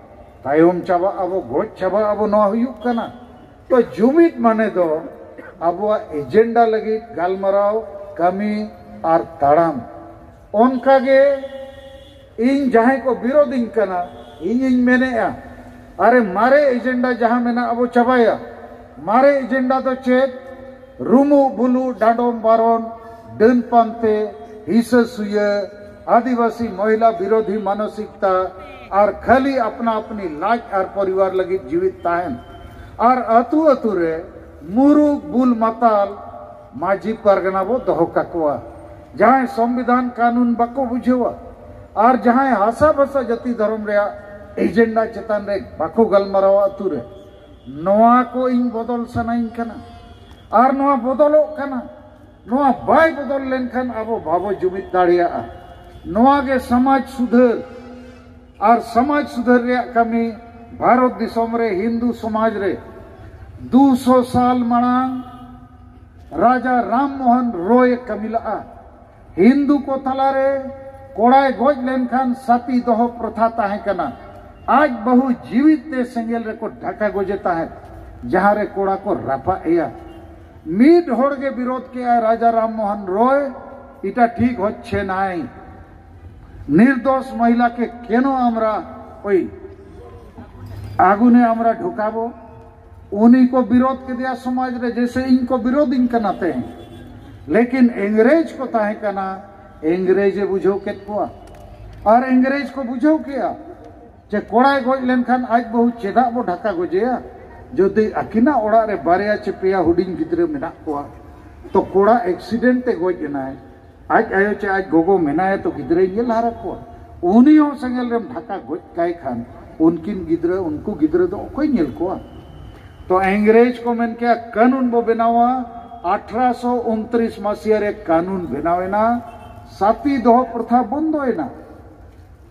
ᱛᱟᱭᱚᱢ ᱪᱟᱵᱟᱜ ᱟᱵᱚ, ᱜᱚᱡ ᱪᱟᱵᱟᱜ ᱟᱵᱚ᱾ ᱱᱚᱣᱟ ᱦᱩᱭᱩᱜ ᱠᱟᱱᱟ᱾ ᱛᱚ ᱡᱩᱢᱤᱫ ᱢᱟᱱᱮ ᱫᱚ ᱟᱵᱚᱣᱟᱜ ᱮᱡᱮᱱᱰᱟ ᱞᱟᱹᱜᱤᱫ ᱜᱟᱞᱢᱟᱨᱟᱣ, ᱠᱟᱹᱢᱤ ᱟᱨ ᱛᱟᱲᱟᱢ᱾ ᱚᱱᱠᱟᱜᱮ ᱤᱧ ᱡᱟᱦᱟᱸᱭ ᱠᱚ ᱵᱤᱨᱳᱫᱤᱧ ᱠᱟᱱᱟ, ᱤᱧᱤᱧ ᱢᱮᱱᱮᱜᱼᱟ, ᱟᱨᱮ ᱢᱟᱨᱮ ᱮᱡᱮᱱᱰᱟ ᱡᱟᱦᱟᱸ ᱢᱮᱱᱟᱜ ᱟᱵᱚ ᱪᱟᱵᱟᱭᱟ᱾ ᱢᱟᱨᱮ ᱮᱡᱮᱱᱰᱟ ᱫᱚ ᱪᱮᱫ? ᱨᱩᱢᱩᱜ ᱵᱩᱞᱩᱜ, ᱰᱟᱸᱰᱚᱢ ᱵᱟᱨᱚᱱ, ᱰᱟᱹᱱ ᱯᱟᱱᱛᱮ, ᱦᱤᱥᱟᱹ ᱥᱩᱭᱟᱹ, ᱟᱹᱫᱤᱵᱟᱹᱥᱤ ᱢᱚᱦᱤᱞᱟ ᱵᱤᱨᱳᱫᱷᱤ ᱢᱟᱱᱚᱥᱤᱠᱛᱟ ᱟᱨ ᱠᱷᱟᱹᱞᱤ ᱟᱯᱱᱟ ᱟᱯᱱᱤ ᱞᱟᱡ ᱟᱨ ᱯᱚᱨᱤᱵᱟᱨ ᱞᱟᱹᱜᱤᱫ ᱡᱤᱣᱤᱫ ᱛᱟᱦᱮᱱ᱾ ᱟᱨ ᱟᱹᱛᱩ ᱟᱹᱛᱩ ᱨᱮ ᱢᱩᱨᱩᱠ ᱵᱩᱞ ᱢᱟᱛᱟᱞ ᱢᱟᱹᱡᱷᱤ ᱯᱟᱨᱜᱟᱱᱟ ᱵᱚ ᱫᱚᱦᱚ ᱠᱟᱠᱚᱣᱟ, ᱡᱟᱦᱟᱸᱭ ᱥᱚᱝᱵᱤᱫᱷᱟᱱ ᱠᱟᱹᱱᱩᱱ ᱵᱟᱠᱚ ᱵᱩᱡᱷᱟᱹᱣᱟ ᱟᱨ ᱡᱟᱦᱟᱸᱭ ᱦᱟᱥᱟ ᱵᱷᱟᱥᱟ ᱡᱟᱹᱛᱤ ᱫᱷᱚᱨᱚᱢ ᱨᱮᱭᱟᱜ ᱮᱡᱮᱱᱰᱟ ᱪᱮᱛᱟᱱ ᱨᱮ ᱵᱟᱠᱚ ᱜᱟᱞᱢᱟᱨᱟᱣᱟ ᱟᱹᱛᱩ ᱨᱮ᱾ ᱱᱚᱣᱟ ᱠᱚ ᱤᱧ ᱵᱚᱫᱚᱞ ᱥᱟᱱᱟᱧ ᱠᱟᱱᱟ᱾ ᱟᱨ ᱱᱚᱣᱟ ᱵᱚᱫᱚᱞᱚᱜ ᱠᱟᱱᱟ᱾ ᱱᱚᱣᱟ ᱵᱟᱭ ᱵᱚᱫᱚᱞ ᱞᱮᱱᱠᱷᱟᱱ ᱟᱵᱚ ᱵᱟᱵᱚ ᱡᱩᱢᱤᱫ ᱫᱟᱲᱮᱭᱟᱜᱼᱟ᱾ ᱱᱚᱣᱟ ᱜᱮ ᱥᱚᱢᱟᱡᱽ ᱥᱩᱫᱷᱟᱹᱨ᱾ ᱟᱨ ᱥᱚᱢᱟᱡᱽ ᱥᱩᱫᱷᱟᱹᱨ ᱨᱮᱭᱟᱜ ᱠᱟᱹᱢᱤ ᱵᱷᱟᱨᱚᱛ ᱫᱤᱥᱚᱢ ᱨᱮ ᱦᱤᱱᱫᱩ ᱥᱚᱢᱟᱡᱽ ᱨᱮ ᱫᱩᱥᱚ ᱥᱟᱞ ᱢᱟᱲᱟᱝ ᱨᱟᱡᱟ ᱨᱟᱢ ᱢᱳᱦᱚᱱ ᱨᱚᱭ ᱮ ᱠᱟᱹᱢᱤ ᱞᱟᱜᱼᱟ᱾ ᱦᱤᱱᱫᱩ ᱠᱚ ᱛᱟᱞᱟᱨᱮ ᱠᱚᱲᱟᱭ ᱜᱚᱡ ᱞᱮᱱᱠᱷᱟᱱ ᱥᱟᱛᱤ ᱫᱚᱦᱚ ᱯᱨᱚᱛᱷᱟ ᱛᱟᱦᱮᱸ ᱠᱟᱱᱟ᱾ ᱟᱡ ᱵᱟᱹᱦᱩ ᱡᱤᱣᱤᱫ ᱛᱮ ᱥᱮᱸᱜᱮᱞ ᱨᱮᱠᱚ ᱰᱷᱟᱠᱟ ᱜᱚᱡᱮ ᱛᱟᱦᱮᱸᱫ, ᱡᱟᱦᱟᱸ ᱨᱮ ᱠᱚᱲᱟ ᱠᱚ ᱨᱟᱯᱟᱜ ᱮᱭᱟ᱾ ᱢᱤᱫ ᱦᱚᱲ ᱜᱮ ᱵᱤᱨᱳᱫ ᱠᱮᱜᱼᱟᱭ ᱨᱟᱡᱟ ᱨᱟᱢ ᱢᱳᱦᱚᱱ ᱨᱚᱭ, এটা ঠিক হচ্ছে নাই। নির্দোষ মহিলাকে কেন আমরা ওই আগুনে আমরা ঢুকাবো? ᱩᱱᱤ ᱠᱚ ᱵᱤᱨᱳᱫ ᱠᱮᱫᱮᱭᱟ ᱥᱚᱢᱟᱡᱽ ᱨᱮ, ᱡᱮᱥᱮ ᱤᱧ ᱠᱚ ᱵᱤᱨᱳᱫᱤᱧ ᱠᱟᱱᱟ ᱛᱮᱦᱮᱧ᱾ ᱞᱮᱠᱤᱱ ᱤᱝᱨᱮᱡᱽ ᱠᱚ ᱛᱟᱦᱮᱸ ᱠᱟᱱᱟ, ᱤᱝᱨᱮᱡᱽ ᱮ ᱵᱩᱡᱷᱟᱹᱣ ᱠᱮᱫ ᱠᱚᱣᱟ᱾ ᱟᱨ ᱤᱝᱨᱮᱡᱽ ᱠᱚ ᱵᱩᱡᱷᱟᱹᱣ ᱠᱮᱜᱼᱟ ᱡᱮ ᱠᱚᱲᱟᱭ ᱜᱚᱡ ᱞᱮᱱᱠᱷᱟᱱ ᱟᱡ ᱵᱟᱹᱦᱩ ᱪᱮᱫᱟᱜ ᱵᱚ ᱰᱷᱟᱠᱟ ᱜᱚᱡᱮᱭᱟ, ᱡᱩᱫᱤ ᱟᱹᱠᱤᱱᱟᱜ ᱚᱲᱟᱜ ᱨᱮ ᱵᱟᱨᱭᱟ ᱪᱮ ᱯᱮᱭᱟ ᱦᱩᱰᱤᱧ ᱜᱤᱫᱽᱨᱟᱹ ᱢᱮᱱᱟᱜ ᱠᱚᱣᱟ᱾ ᱛᱚ ᱠᱚᱲᱟ ᱮᱠᱥᱤᱰᱮᱱᱴ ᱛᱮ ᱜᱚᱡ ᱮᱱᱟᱭ, ᱟᱡ ᱟᱭᱳ ᱪᱮ ᱟᱡ ᱜᱚᱜᱚ ᱢᱮᱱᱟᱭᱟ ᱛᱚ ᱜᱤᱫᱽᱨᱟᱹᱭ ᱧᱮᱞ ᱦᱟᱨᱟ ᱠᱚᱣᱟ, ᱩᱱᱤ ᱦᱚᱸ ᱥᱮᱸᱜᱮᱞ ᱨᱮᱢ ᱰᱷᱟᱠᱟ ᱜᱚᱡ ᱠᱟᱭ ᱠᱷᱟᱱ ᱩᱱᱠᱤᱱ ᱜᱤᱫᱽᱨᱟᱹ, ᱩᱱᱠᱩ ᱜᱤᱫᱽᱨᱟᱹ ᱫᱚ ᱚᱠᱚᱭ ᱧᱮᱞ ᱠᱚᱣᱟ? ᱛᱚ ᱤᱝᱨᱮᱡᱽ ᱠᱚ ᱢᱮᱱ ᱠᱮᱭᱟ ᱠᱟᱹᱱᱩᱱ ᱵᱚ ᱵᱮᱱᱟᱣᱟ᱾ ᱟᱴᱷᱨᱚᱥᱚ ᱩᱱᱛᱨᱤᱥ ᱢᱟᱥᱤᱭᱟ ᱨᱮ ᱠᱟᱹᱱᱩᱱ ᱵᱮᱱᱟᱣ ᱮᱱᱟ, ᱥᱟᱛᱤ ᱫᱚᱦᱚ ᱯᱨᱚᱛᱷᱟ ᱵᱚᱱᱫᱚᱭᱮᱱᱟ᱾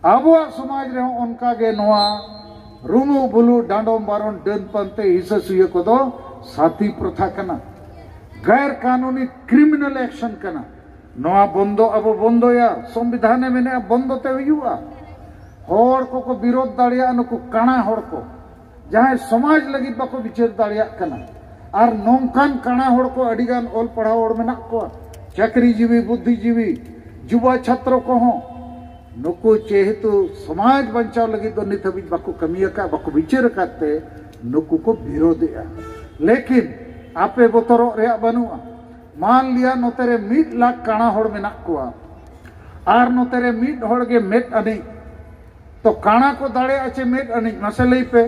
ᱟᱵᱚᱣᱟᱜ ᱥᱚᱢᱟᱡᱽ ᱨᱮᱦᱚᱸ ᱚᱱᱠᱟ ᱜᱮ ᱱᱚᱣᱟ ᱨᱩᱢᱩ ᱵᱩᱞᱩ, ᱰᱟᱸᱰᱚᱢ ᱵᱟᱨᱚᱱ, ᱰᱟᱹᱱ ᱯᱟᱱᱛᱮ, ᱦᱤᱥᱟᱹ ᱥᱩᱭᱟᱹ ᱠᱚᱫᱚ ᱥᱟᱛᱤ ᱯᱨᱚᱛᱷᱟ ᱠᱟᱱᱟ, ᱜᱟᱭᱨ ᱠᱟᱹᱱᱩᱱᱤ ᱠᱨᱤᱢᱤᱱᱟᱞ ᱮᱠᱥᱚᱱ ᱠᱟᱱᱟ᱾ ᱱᱚᱣᱟ ᱵᱚᱱᱫᱚ ᱟᱵᱚ ᱵᱚᱱᱫᱚᱭᱟ, ᱥᱚᱝᱵᱤᱫᱷᱟᱱᱮ ᱢᱮᱱᱮᱜᱼᱟ ᱵᱚᱱᱫᱚ ᱛᱮ ᱦᱩᱭᱩᱜᱼᱟ᱾ ᱦᱚᱲ ᱠᱚᱠᱚ ᱵᱤᱨᱳᱫᱷ ᱫᱟᱲᱮᱭᱟᱜᱼᱟ, ᱱᱩᱠᱩ ᱠᱟᱬᱟ ᱦᱚᱲ ᱠᱚ, ᱡᱟᱦᱟᱸᱭ ᱥᱚᱢᱟᱡᱽ ᱞᱟᱹᱜᱤᱫ ᱵᱟᱠᱚ ᱵᱤᱪᱟᱹᱨ ᱫᱟᱲᱮᱭᱟᱜ ᱠᱟᱱᱟ᱾ ᱟᱨ ᱱᱚᱝᱠᱟᱱ ᱠᱟᱬᱟ ᱦᱚᱲ ᱠᱚ ᱟᱹᱰᱤᱜᱟᱱ ᱚᱞ ᱯᱟᱲᱦᱟᱣ ᱦᱚᱲ ᱢᱮᱱᱟᱜ ᱠᱚᱣᱟ, ᱪᱟᱹᱠᱨᱤ ᱡᱤᱵᱤ, ᱵᱩᱫᱽᱫᱷᱤ ᱡᱤᱵᱤ, ᱡᱩᱵᱟ ᱪᱷᱟᱛᱨᱚ ᱠᱚᱦᱚᱸ᱾ ᱱᱩᱠᱩ ᱡᱮᱦᱮᱛᱩ ᱥᱚᱢᱟᱡᱽ ᱵᱟᱧᱪᱟᱣ ᱞᱟᱹᱜᱤᱫ ᱫᱚ ᱱᱤᱛ ᱦᱟᱹᱵᱤᱡ ᱵᱟᱠᱚ ᱠᱟᱹᱢᱤ ᱟᱠᱟᱫ, ᱵᱟᱠᱚ ᱵᱤᱪᱟᱹᱨ ᱟᱠᱟᱫ ᱛᱮ ᱱᱩᱠᱩ ᱠᱚ ᱵᱤᱨᱳᱫᱷᱮᱜᱼᱟ᱾ ᱞᱮᱠᱤᱱ ᱟᱯᱮ ᱵᱚᱛᱚᱨᱚᱜ ᱨᱮᱭᱟᱜ ᱵᱟᱹᱱᱩᱜᱼᱟ᱾ ᱢᱟᱱ ᱞᱤᱭᱟ ᱱᱚᱛᱮ ᱨᱮ ᱢᱤᱫ ᱞᱟᱠᱷ ᱠᱟᱬᱟ ᱦᱚᱲ ᱢᱮᱱᱟᱜ ᱠᱚᱣᱟ ᱟᱨ ᱱᱚᱛᱮ ᱨᱮ ᱢᱤᱫ ᱦᱚᱲ ᱜᱮ ᱢᱮᱫ ᱟᱹᱱᱤᱡ, ᱛᱚ ᱠᱟᱬᱟ ᱠᱚ ᱫᱟᱲᱮᱭᱟᱜᱼᱟ ᱪᱮ ᱢᱮᱫ ᱟᱹᱱᱤᱡ? ᱢᱟᱥᱮ ᱞᱟᱹᱭ ᱯᱮ᱾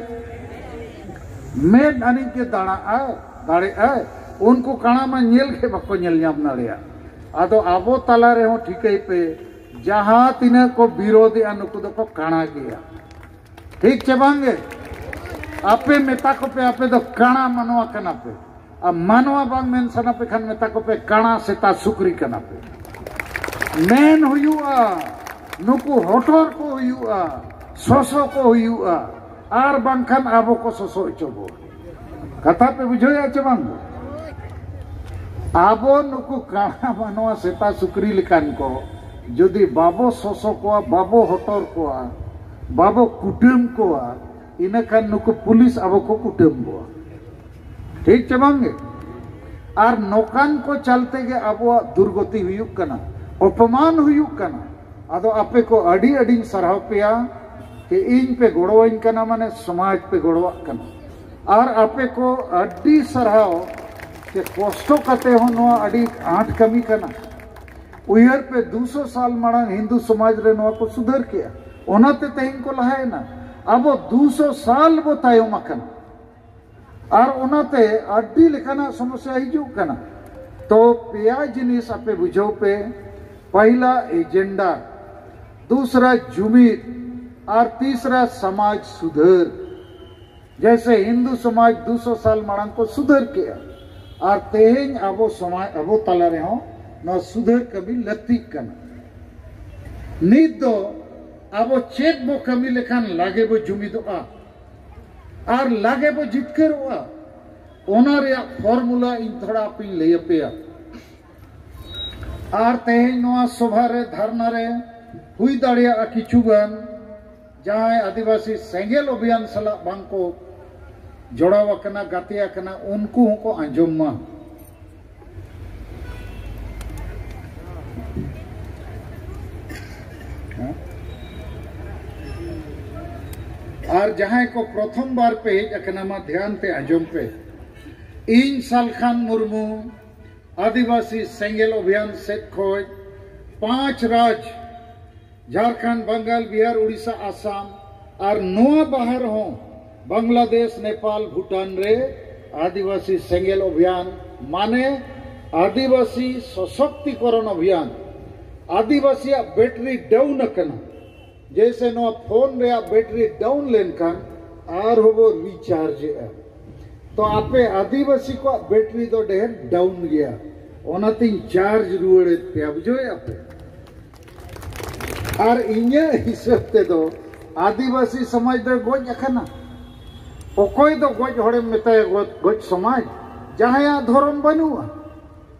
ᱢᱮᱫ ᱟᱹᱱᱤᱡ ᱜᱮ ᱫᱟᱲᱟᱜᱼᱟᱭ, ᱫᱟᱲᱮᱜᱼᱟᱭ᱾ ᱩᱱᱠᱩ ᱠᱟᱬᱟ ᱢᱟ ᱧᱮᱞ ᱜᱮ ᱵᱟᱠᱚ ᱧᱮᱞ ᱧᱟᱢ ᱫᱟᱲᱮᱭᱟᱜ᱾ ᱟᱫᱚ ᱟᱵᱚ ᱛᱟᱞᱟ ᱨᱮᱦᱚᱸ ᱴᱷᱤᱠᱟᱹᱭ ᱯᱮ, ᱡᱟᱦᱟᱸ ᱛᱤᱱᱟᱹᱜ ᱠᱚ ᱵᱤᱨᱳᱫᱷᱮᱜᱼᱟ ᱱᱩᱠᱩ ᱫᱚᱠᱚ ᱠᱟᱬᱟ ᱜᱮᱭᱟ᱾ ᱴᱷᱤᱠ ᱪᱮ ᱵᱟᱝ ᱜᱮ? ᱟᱯᱮ ᱢᱮᱛᱟ ᱠᱚᱯᱮ, ᱟᱯᱮ ᱫᱚ ᱠᱟᱬᱟ ᱢᱟᱱᱣᱟ ᱠᱟᱱᱟ ᱯᱮ᱾ ᱟᱨ ᱢᱟᱱᱣᱟ ᱵᱟᱝ ᱢᱮᱱ ᱥᱟᱱᱟ ᱯᱮ ᱠᱷᱟᱱ ᱢᱮᱛᱟ ᱠᱚᱯᱮ ᱠᱟᱬᱟ ᱥᱮᱛᱟ ᱥᱩᱠᱨᱤ ᱠᱟᱱᱟ ᱯᱮ᱾ ᱢᱮᱱ ᱦᱩᱭᱩᱜᱼᱟ, ᱱᱩᱠᱩ ᱦᱚᱴᱚᱨ ᱠᱚ ᱦᱩᱭᱩᱜᱼᱟ, ᱥᱚᱥᱚ ᱠᱚ ᱦᱩᱭᱩᱜᱼᱟ, ᱟᱨ ᱵᱟᱝᱠᱷᱟᱱ ᱟᱵᱚ ᱠᱚ ᱥᱚᱥᱚ ᱦᱚᱪᱚ ᱵᱚᱱ᱾ ᱠᱟᱛᱷᱟ ᱯᱮ ᱵᱩᱡᱷᱟᱹᱣᱮᱫᱼᱟ ᱪᱮ ᱵᱟᱝ? ᱟᱵᱚ ᱱᱩᱠᱩ ᱠᱟᱬᱟ ᱢᱟᱱᱣᱟ ᱥᱮᱛᱟ ᱥᱩᱠᱨᱤ ᱞᱮᱠᱟᱱ ᱠᱚ ᱡᱩᱫᱤ ᱵᱟᱵᱚ ᱥᱚᱥᱚ ᱠᱚᱣᱟ, ᱵᱟᱵᱚ ᱦᱚᱴᱚᱨ ᱠᱚᱣᱟ, ᱵᱟᱵᱚ ᱠᱩᱴᱟᱹᱢ ᱠᱚᱣᱟ, ᱤᱱᱟᱹᱠᱷᱟᱱ ᱱᱩᱠᱩ ᱯᱩᱞᱤᱥ ᱟᱵᱚ ᱠᱚ ᱠᱩᱴᱟᱹᱢ ᱠᱚᱣᱟ᱾ ᱴᱷᱤᱠ ᱪᱮ ᱵᱟᱝ ᱜᱮ? ᱟᱨ ᱱᱚᱠᱟᱱ ᱠᱚ ᱪᱟᱞᱛᱮ ᱜᱮ ᱟᱵᱚᱣᱟᱜ ᱫᱩᱨᱜᱚᱛᱤ ᱦᱩᱭᱩᱜ ᱠᱟᱱᱟ, ᱚᱯᱚᱢᱟᱱ ᱦᱩᱭᱩᱜ ᱠᱟᱱᱟ᱾ ᱟᱫᱚ ᱟᱯᱮ ᱠᱚ ᱟᱹᱰᱤ ᱟᱹᱰᱤᱧ ᱥᱟᱨᱦᱟᱣ ᱯᱮᱭᱟ ᱡᱮ ᱤᱧ ᱯᱮ ᱜᱚᱲᱚᱣᱟᱹᱧ ᱠᱟᱱᱟ, ᱢᱟᱱᱮ ᱥᱚᱢᱟᱡᱽ ᱯᱮ ᱜᱚᱲᱚᱣᱟᱜ ᱠᱟᱱᱟ᱾ ᱟᱨ ᱟᱯᱮ ᱠᱚ ᱟᱹᱰᱤ ᱥᱟᱨᱦᱟᱣ ᱡᱮ ᱠᱚᱥᱴᱚ ᱠᱟᱛᱮ ᱦᱚᱸ ᱱᱚᱣᱟ ᱟᱹᱰᱤ ᱟᱸᱴ ᱠᱟᱹᱢᱤ ᱠᱟᱱᱟ᱾ ᱩᱭᱦᱟᱹᱨ ᱯᱮ, ᱫᱩᱥᱚ ᱥᱟᱞ ᱢᱟᱲᱟᱝ ᱦᱤᱱᱫᱩ ᱥᱚᱢᱟᱡᱽ ᱨᱮ ᱱᱚᱣᱟ ᱠᱚ ᱥᱩᱫᱷᱟᱹᱨ ᱠᱮᱜᱼᱟ, ᱚᱱᱟᱛᱮ ᱛᱮᱦᱮᱧ ᱠᱚ ᱞᱟᱦᱟᱭᱮᱱᱟ᱾ ᱟᱵᱚ ᱫᱩᱥᱚ ᱥᱟᱞ ᱵᱚ ᱛᱟᱭᱚᱢ ᱟᱠᱟᱱᱟ᱾ ᱟᱨ ᱚᱱᱟᱛᱮ ᱟᱹᱰᱤ ᱞᱮᱠᱟᱱᱟᱜ ᱥᱚᱢᱚᱥᱭᱟ ᱦᱤᱡᱩᱜ ᱠᱟᱱᱟ᱾ ᱛᱚ ᱯᱮᱭᱟ ᱡᱤᱱᱤᱥ ᱟᱯᱮ ᱵᱩᱡᱷᱟᱹᱣ ᱯᱮ᱾ ᱯᱟᱹᱦᱤᱞᱟ ᱮᱡᱮᱱᱰᱟ, ᱫᱩᱥᱨᱟ ᱡᱩᱢᱤᱫ, ᱟᱨ ᱛᱤᱥᱨᱟ ᱥᱚᱢᱟᱡᱽ ᱥᱩᱫᱷᱟᱹᱨ᱾ ᱡᱮᱭᱥᱮ ᱦᱤᱱᱫᱩ ᱥᱚᱢᱟᱡᱽ ᱫᱩᱥᱚ ᱥᱟᱞ ᱢᱟᱲᱟᱝ ᱠᱚ ᱥᱩᱫᱷᱟᱹᱨ ᱠᱮᱜᱼᱟ, ᱟᱨ ᱛᱮᱦᱮᱧ ᱟᱵᱚ ᱥᱚᱢᱟᱡᱽ, ᱟᱵᱚ ᱛᱟᱞᱟ ᱨᱮᱦᱚᱸ ᱱᱚᱣᱟ ᱥᱩᱫᱷᱟᱹᱨ ᱠᱟᱹᱢᱤ ᱞᱟᱹᱠᱛᱤᱜ ᱠᱟᱱᱟ᱾ ᱱᱤᱛ ᱫᱚ ᱟᱵᱚ ᱪᱮᱫ ᱵᱚ ᱠᱟᱹᱢᱤ ᱞᱮᱠᱷᱟᱱ ᱞᱟᱜᱮ ᱵᱚ ᱡᱩᱢᱤᱫᱚᱜᱼᱟ ᱟᱨ ᱞᱟᱜᱮ ᱵᱚ ᱡᱤᱛᱠᱟᱹᱨᱚᱜᱼᱟ, ᱚᱱᱟ ᱨᱮᱭᱟᱜ ᱯᱷᱚᱨᱢᱩᱞᱟ ᱤᱧ ᱛᱷᱚᱲᱟ ᱟᱯᱮᱧ ᱞᱟᱹᱭ ᱟᱯᱮᱭᱟ᱾ ᱟᱨ ᱛᱮᱦᱮᱧ ᱱᱚᱣᱟ ᱥᱚᱵᱷᱟ ᱨᱮ, ᱫᱷᱟᱨᱱᱟ ᱨᱮ ᱦᱩᱭ ᱫᱟᱲᱮᱭᱟᱜᱼᱟ ᱠᱤᱪᱷᱩ ᱜᱟᱱ ᱡᱟᱦᱟᱸᱭ ᱟᱹᱫᱤᱵᱟᱹᱥᱤ ᱥᱮᱸᱜᱮᱞ ᱚᱵᱷᱤᱭᱟᱱ ᱥᱟᱞᱟᱜ ᱵᱟᱝ ᱠᱚ ᱡᱚᱲᱟᱣ ᱟᱠᱟᱱᱟ, ᱜᱟᱛᱮ ᱟᱠᱟᱱᱟ, ᱩᱱᱠᱩ ᱦᱚᱸᱠᱚ ᱟᱸᱡᱚᱢ ᱢᱟ᱾ ᱟᱨ ᱡᱟᱦᱟᱸᱭ ᱠᱚ ᱯᱨᱚᱛᱷᱚᱢ ᱵᱟᱨ ᱯᱮ ᱦᱮᱡ ᱟᱠᱟᱱᱟ, ᱢᱟ ᱫᱷᱮᱭᱟᱱ ᱛᱮ ᱟᱸᱡᱚᱢ ᱯᱮ᱾ ᱤᱧ ᱥᱟᱞᱠᱷᱟᱱ ᱢᱩᱨᱢᱩ ᱟᱹᱫᱤᱵᱟᱹᱥᱤ ᱥᱮᱸᱜᱮᱞ ᱚᱵᱷᱤᱭᱟᱱ ᱥᱮᱫ ᱠᱷᱚᱱ ᱯᱟᱸᱪ ᱨᱟᱡᱽ, ᱡᱷᱟᱲᱠᱷᱚᱸᱰ, ᱵᱟᱝᱜᱟᱞ, ᱵᱤᱦᱟᱨ, ᱩᱲᱤᱥᱥᱟ, ᱟᱥᱟᱢ ᱟᱨ ᱱᱚᱣᱟ ᱵᱟᱦᱮᱨ ᱦᱚᱸ ᱵᱟᱝᱞᱟᱫᱮᱥ, ᱱᱮᱯᱟᱞ, ᱵᱷᱩᱴᱟᱱ ᱨᱮ ᱟᱹᱫᱤᱵᱟᱹᱥᱤ ᱥᱮᱸᱜᱮᱞ ᱚᱵᱷᱤᱭᱟᱱ, ᱢᱟᱱᱮ ᱟᱹᱫᱤᱵᱟᱹᱥᱤ ᱥᱚᱥᱚᱠᱛᱤᱠᱚᱨᱚᱱ ᱚᱵᱷᱤᱭᱟᱱ, ᱟᱹᱫᱤᱵᱟᱹᱥᱤᱭᱟᱜ ᱵᱮᱴᱨᱤ ᱰᱟᱣᱩᱱ ᱟᱠᱟᱱᱟ᱾ ᱡᱮᱭᱥᱮ ᱱᱚᱣᱟ ᱯᱷᱳᱱ ᱨᱮᱭᱟᱜ ᱵᱮᱴᱨᱤ ᱰᱟᱣᱩᱱ ᱞᱮᱱᱠᱷᱟᱱ ᱟᱨᱦᱚᱸ ᱵᱚ ᱨᱤᱪᱟᱨᱡᱽ ᱮᱜᱼᱟ᱾ ᱛᱚ ᱟᱯᱮ ᱟᱹᱫᱤᱵᱟᱹᱥᱤ ᱠᱚᱣᱟᱜ ᱵᱮᱴᱨᱤ ᱫᱚ ᱰᱷᱮᱨ ᱰᱟᱣᱩᱱ ᱜᱮᱭᱟ, ᱚᱱᱟᱛᱤᱧ ᱪᱟᱨᱡᱽ ᱨᱩᱣᱟᱹᱲᱮᱫ ᱯᱮᱭᱟ, ᱵᱩᱡᱷᱟᱹᱣᱮᱫᱼᱟ ᱯᱮ? ᱟᱨ ᱤᱧᱟᱹᱜ ᱦᱤᱥᱟᱹᱵ ᱛᱮᱫᱚ ᱟᱹᱫᱤᱵᱟᱹᱥᱤ ᱥᱚᱢᱟᱡᱽ ᱫᱚ ᱜᱚᱡ ᱟᱠᱟᱱᱟ᱾ ᱚᱠᱚᱭ ᱫᱚ ᱜᱚᱡ ᱦᱚᱲᱮᱢ ᱢᱮᱛᱟᱭᱟ ᱜᱚᱡ, ᱜᱚᱡ ᱥᱚᱢᱟᱡᱽ? ᱡᱟᱦᱟᱸᱭᱟᱜ ᱫᱷᱚᱨᱚᱢ ᱵᱟᱹᱱᱩᱜᱼᱟ᱾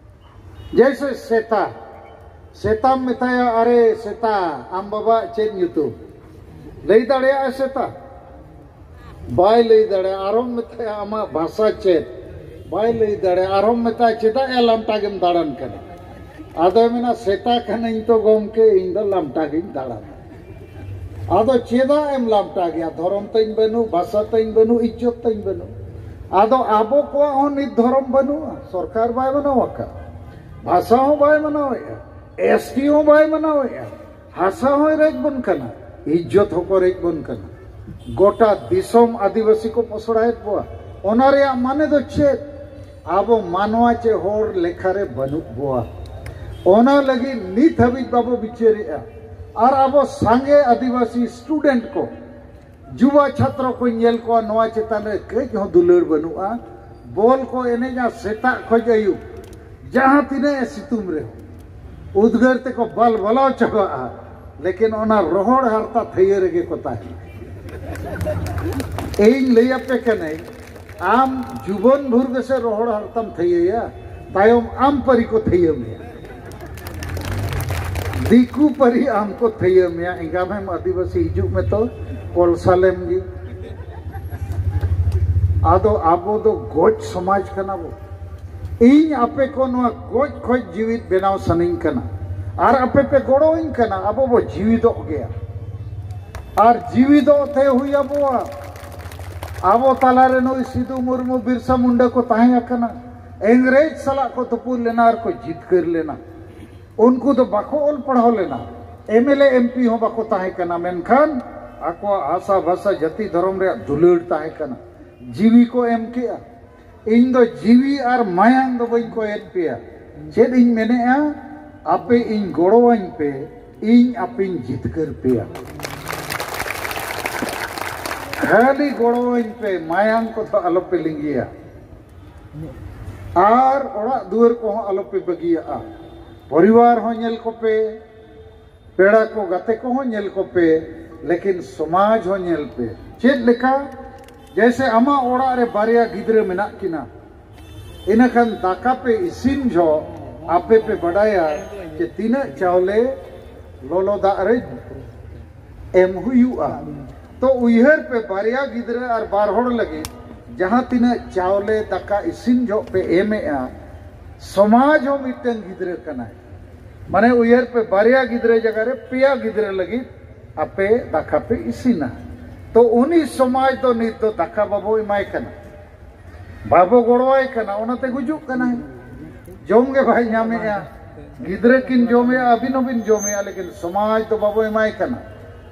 ᱡᱮᱭᱥᱮ ᱥᱮᱛᱟ, ᱥᱮᱛᱟᱢ ᱢᱮᱛᱟᱭᱟ, "ᱟᱨᱮ ᱥᱮᱛᱟ, ᱟᱢ ᱵᱟᱵᱟᱣᱟᱜ ᱪᱮᱫ ᱧᱩᱛᱩᱢ?" ᱞᱟᱹᱭ ᱫᱟᱲᱮᱭᱟᱜᱼᱟ ᱥᱮᱛᱟ? ᱵᱟᱭ ᱞᱟᱹᱭ ᱫᱟᱲᱮᱭᱟᱜᱼᱟ᱾ ᱟᱨᱦᱚᱸᱢ ᱢᱮᱛᱟᱭᱟ, "ᱟᱢᱟᱜ ᱵᱷᱟᱥᱟ ᱪᱮᱫ?" ᱵᱟᱭ ᱞᱟᱹᱭ ᱫᱟᱲᱮᱭᱟᱜᱼᱟ᱾ ᱟᱨᱦᱚᱸᱢ ᱢᱮᱛᱟᱭᱟ, "ᱪᱮᱫᱟᱜ ᱭᱟ ᱞᱟᱢᱴᱟ ᱜᱮᱢ ᱫᱟᱬᱟᱱ ᱠᱟᱱᱟ?" ᱟᱫᱚᱭ ᱢᱮᱱᱟ, "ᱥᱮᱛᱟ ᱠᱟᱹᱱᱟᱹᱧ ᱛᱚ ᱜᱚᱢᱠᱮ, ᱤᱧ ᱫᱚ ᱞᱟᱢᱴᱟ ᱜᱤᱧ ᱫᱟᱬᱟᱱᱟ᱾" ᱟᱫᱚ ᱪᱮᱫᱟᱜ ᱮᱢ ᱞᱟᱢᱴᱟ ᱜᱮᱭᱟ? ᱫᱷᱚᱨᱚᱢ ᱛᱟᱹᱧ ᱵᱟᱹᱱᱩᱜ, ᱵᱷᱟᱥᱟ ᱛᱟᱹᱧ ᱵᱟᱹᱱᱩᱜ, ᱤᱡᱽᱡᱚᱛ ᱛᱟᱹᱧ ᱵᱟᱹᱱᱩᱜ᱾ ᱟᱫᱚ ᱟᱵᱚ ᱠᱚᱣᱟᱜ ᱦᱚᱸ ᱱᱤᱛ ᱫᱷᱚᱨᱚᱢ ᱵᱟᱹᱱᱩᱜᱼᱟ, ᱥᱚᱨᱠᱟᱨ ᱵᱟᱭ ᱢᱟᱱᱟᱣ ᱟᱠᱟᱫ, ᱵᱷᱟᱥᱟ ᱦᱚᱸ ᱵᱟᱭ ᱢᱟᱱᱟᱣᱮᱫᱼᱟ, ᱮᱥ ᱴᱤ ᱦᱚᱸ ᱵᱟᱭ ᱢᱟᱱᱟᱣᱮᱫᱼᱟ, ᱵᱷᱟᱥᱟ ᱦᱚᱸᱭ ᱨᱮᱡ ᱵᱚᱱ ᱠᱟᱱᱟ, ᱤᱡᱽᱡᱚᱛ ᱦᱚᱸᱠᱚ ᱨᱮᱡ ᱵᱚᱱ ᱠᱟᱱᱟ᱾ ᱜᱚᱴᱟ ᱫᱤᱥᱚᱢ ᱟᱹᱫᱤᱵᱟᱹᱥᱤ ᱠᱚ ᱯᱚᱥᱲᱟᱭᱮᱫ ᱠᱚᱣᱟ᱾ ᱚᱱᱟ ᱨᱮᱭᱟᱜ ᱢᱟᱱᱮ ᱫᱚ ᱪᱮᱫ? ᱟᱵᱚ ᱢᱟᱱᱣᱟ ᱪᱮ ᱦᱚᱲ ᱞᱮᱠᱷᱟ ᱨᱮ ᱵᱟᱹᱱᱩᱜ ᱵᱚᱣᱟ᱾ ᱚᱱᱟ ᱞᱟᱹᱜᱤᱫ ᱱᱤᱛ ᱦᱟᱹᱵᱤᱡ ᱵᱟᱵᱚ ᱵᱤᱪᱟᱹᱨᱮᱜᱼᱟ᱾ ᱟᱨ ᱟᱵᱚ ᱥᱟᱸᱜᱮ ᱟᱹᱫᱤᱵᱟᱹᱥᱤ ᱥᱴᱩᱰᱮᱱᱴ ᱠᱚ ᱡᱩᱣᱟ ᱪᱷᱟᱛᱨᱚ ᱠᱚᱧ ᱧᱮᱞ ᱠᱚᱣᱟ, ᱱᱚᱣᱟ ᱪᱮᱛᱟᱱ ᱨᱮ ᱠᱟᱹᱡ ᱦᱚᱸ ᱫᱩᱞᱟᱹᱲ ᱵᱟᱹᱱᱩᱜᱼᱟ᱾ ᱵᱚᱞ ᱠᱚ ᱮᱱᱮᱡᱟ ᱥᱮᱛᱟᱜ ᱠᱷᱚᱡ ᱟᱹᱭᱩᱵ, ᱡᱟᱦᱟᱸ ᱛᱤᱱᱟᱹᱜ ᱮ ᱥᱤᱛᱩᱝ ᱨᱮᱦᱚᱸ, ᱩᱫᱽᱜᱟᱹᱨ ᱛᱮᱠᱚ ᱵᱟᱞ ᱵᱟᱞᱟᱣ ᱪᱟᱵᱟᱜᱼᱟ, ᱞᱮᱠᱤᱱ ᱚᱱᱟ ᱨᱚᱦᱚᱲ ᱦᱟᱨᱛᱟ ᱛᱷᱟᱹᱭᱟᱹ ᱨᱮᱜᱮ ᱠᱚ ᱛᱟᱦᱮᱱᱟ᱾ ᱤᱧ ᱞᱟᱹᱭ ᱟᱯᱮ ᱠᱟᱹᱱᱟᱹᱧ, ᱟᱢ ᱡᱩᱵᱚᱱ ᱵᱷᱳᱨ ᱜᱮᱥᱮ ᱨᱚᱦᱚᱲ ᱦᱟᱨᱛᱟᱢ ᱛᱷᱟᱹᱭᱟᱹᱭᱟ, ᱛᱟᱭᱚᱢ ᱟᱢ ᱯᱟᱹᱨᱤ ᱠᱚ ᱛᱷᱟᱹᱭᱟᱹ ᱢᱮᱭᱟ᱾ ᱫᱤᱠᱩ ᱯᱟᱹᱨᱤ ᱟᱢ ᱠᱚ ᱛᱷᱟᱹᱭᱟᱹ ᱢᱮᱭᱟ, ᱮᱸᱜᱟᱢᱮᱢ ᱟᱹᱫᱤᱵᱟᱹᱥᱤ ᱦᱤᱡᱩᱜ ᱢᱮ ᱛᱚ, ᱠᱚᱞᱥᱟᱞᱮᱢ ᱜᱮ᱾ ᱟᱫᱚ ᱟᱵᱚ ᱫᱚ ᱜᱚᱡ ᱥᱚᱢᱟᱡᱽ ᱠᱟᱱᱟ ᱵᱚ᱾ ᱤᱧ ᱟᱯᱮ ᱠᱚ ᱱᱚᱣᱟ ᱜᱚᱡ ᱠᱷᱚᱡ ᱡᱤᱣᱤᱫ ᱵᱮᱱᱟᱣ ᱥᱟᱱᱟᱧ ᱠᱟᱱᱟ, ᱟᱨ ᱟᱯᱮ ᱯᱮ ᱜᱚᱲᱚᱣᱟᱹᱧ ᱠᱟᱱᱟ, ᱟᱵᱚ ᱵᱚ ᱡᱤᱣᱤᱫᱚᱜ ᱜᱮᱭᱟ᱾ ᱟᱨ ᱡᱤᱣᱤᱫᱚᱜ ᱛᱮ ᱦᱩᱭ ᱟᱵᱚᱣᱟ᱾ ᱟᱵᱚ ᱛᱟᱞᱟᱨᱮ ᱱᱩᱭ ᱥᱤᱫᱩ ᱢᱩᱨᱢᱩ, ᱵᱤᱨᱥᱟ ᱢᱩᱱᱰᱟ ᱠᱚ ᱛᱟᱦᱮᱸ ᱟᱠᱟᱱᱟ, ᱤᱝᱨᱮᱡᱽ ᱥᱟᱞᱟᱜ ᱠᱚ ᱛᱩᱯᱩᱫ ᱞᱮᱱᱟ ᱟᱨ ᱠᱚ ᱡᱤᱛᱠᱟᱹᱨ ᱞᱮᱱᱟ᱾ ᱩᱱᱠᱩ ᱫᱚ ᱵᱟᱠᱚ ᱚᱞ ᱯᱟᱲᱦᱟᱣ ᱞᱮᱱᱟ, M L A, M P ᱦᱚᱸ ᱵᱟᱠᱚ ᱛᱟᱦᱮᱸ ᱠᱟᱱᱟ, ᱢᱮᱱᱠᱷᱟᱱ ᱟᱠᱚᱣᱟᱜ ᱦᱟᱥᱟ ᱵᱷᱟᱥᱟ ᱡᱟᱹᱛᱤ ᱫᱷᱚᱨᱚᱢ ᱨᱮᱭᱟᱜ ᱫᱩᱞᱟᱹᱲ ᱛᱟᱦᱮᱸ ᱠᱟᱱᱟ᱾ ᱡᱤᱣᱤ ᱠᱚ ᱮᱢ ᱠᱮᱜᱼᱟ᱾ ᱤᱧ ᱫᱚ ᱡᱤᱣᱤ ᱟᱨ ᱢᱟᱭᱟᱝ ᱫᱚ ᱵᱟᱹᱧ ᱠᱚᱭᱮᱫ ᱯᱮᱭᱟ᱾ ᱪᱮᱫ ᱤᱧ ᱢᱮᱱᱮᱜᱼᱟ? ᱟᱯᱮ ᱤᱧ ᱜᱚᱲᱚᱣᱟᱹᱧ ᱯᱮ, ᱤᱧ ᱟᱯᱮᱧ ᱡᱤᱛᱠᱟᱹᱨ ᱯᱮᱭᱟ᱾ ᱠᱷᱟᱹᱞᱤ ᱜᱚᱲᱚᱣᱟᱹᱧ ᱯᱮ, ᱢᱟᱭᱟᱝ ᱠᱚᱫᱚ ᱟᱞᱚᱯᱮ ᱞᱤᱸᱜᱤᱭᱟ᱾ ᱟᱨ ᱚᱲᱟᱜ ᱫᱩᱣᱟᱹᱨ ᱠᱚᱦᱚᱸ ᱟᱞᱚᱯᱮ ᱵᱟᱹᱜᱤᱭᱟᱜᱼᱟ᱾ ᱯᱚᱨᱤᱵᱟᱨ ᱦᱚᱸ ᱧᱮᱞ ᱠᱚᱯᱮ, ᱯᱮᱲᱟ ᱠᱚ ᱜᱟᱛᱮ ᱠᱚᱦᱚᱸ ᱧᱮᱞ ᱠᱚᱯᱮ, ᱞᱮᱠᱤᱱ ᱥᱚᱢᱟᱡᱽ ᱦᱚᱸ ᱧᱮᱞ ᱯᱮ᱾ ᱪᱮᱫ ᱞᱮᱠᱟ? ᱡᱮᱭᱥᱮ ᱟᱢᱟᱜ ᱚᱲᱟᱜ ᱨᱮ ᱵᱟᱨᱭᱟ ᱜᱤᱫᱽᱨᱟᱹ ᱢᱮᱱᱟᱜ ᱠᱤᱱᱟ, ᱤᱱᱟᱹᱠᱷᱟᱱ ᱫᱟᱠᱟ ᱯᱮ ᱤᱥᱤᱱ ᱡᱚᱦᱚᱜ ᱟᱯᱮ ᱯᱮ ᱵᱟᱰᱟᱭᱟ ᱡᱮ ᱛᱤᱱᱟᱹᱜ ᱪᱟᱣᱞᱮ ᱞᱚᱞᱚ ᱫᱟᱜ ᱨᱮ ᱮᱢ ᱦᱩᱭᱩᱜᱼᱟ᱾ ᱛᱚ ᱩᱭᱦᱟᱹᱨ ᱯᱮ, ᱵᱟᱨᱭᱟ ᱜᱤᱫᱽᱨᱟᱹ ᱟᱨ ᱵᱟᱨ ᱦᱚᱲ ᱞᱟᱹᱜᱤᱫ ᱡᱟᱦᱟᱸ ᱛᱤᱱᱟᱹᱜ ᱪᱟᱣᱞᱮ ᱫᱟᱠᱟ ᱤᱥᱤᱱ ᱡᱚᱦᱚᱜ ᱯᱮ ᱮᱢᱮᱜᱼᱟ, ᱥᱚᱢᱟᱡᱽ ᱦᱚᱸ ᱢᱤᱫᱴᱟᱝ ᱜᱤᱫᱽᱨᱟᱹ ᱠᱟᱱᱟᱭ᱾ ᱢᱟᱱᱮ ᱩᱭᱦᱟᱹᱨ ᱯᱮ, ᱵᱟᱨᱭᱟ ᱜᱤᱫᱽᱨᱟᱹ ᱡᱟᱭᱜᱟ ᱨᱮ ᱯᱮᱭᱟ ᱜᱤᱫᱽᱨᱟᱹ ᱞᱟᱹᱜᱤᱫ ᱟᱯᱮ ᱫᱟᱠᱟ ᱯᱮ ᱤᱥᱤᱱᱟ᱾ ᱛᱚ ᱩᱱᱤ ᱥᱚᱢᱟᱡᱽ ᱫᱚ ᱱᱤᱛ ᱫᱚ ᱫᱟᱠᱟ ᱵᱟᱵᱚ ᱮᱢᱟᱭ ᱠᱟᱱᱟ, ᱵᱟᱵᱚ ᱜᱚᱲᱚᱣᱟᱭ ᱠᱟᱱᱟ, ᱚᱱᱟᱛᱮ ᱜᱩᱡᱩᱜ ᱠᱟᱱᱟᱭ᱾ ᱡᱚᱢ ᱜᱮ ᱵᱟᱭ ᱧᱟᱢᱮᱜᱼᱟ᱾ ᱜᱤᱫᱽᱨᱟᱹ ᱠᱤᱱ ᱡᱚᱢᱮᱜᱼᱟ, ᱟᱹᱵᱤᱱ ᱦᱚᱸᱵᱤᱱ ᱡᱚᱢᱮᱜᱼᱟ, ᱞᱮᱠᱤᱱ ᱥᱚᱢᱟᱡᱽ ᱫᱚ ᱵᱟᱵᱚ ᱮᱢᱟᱭ ᱠᱟᱱᱟ᱾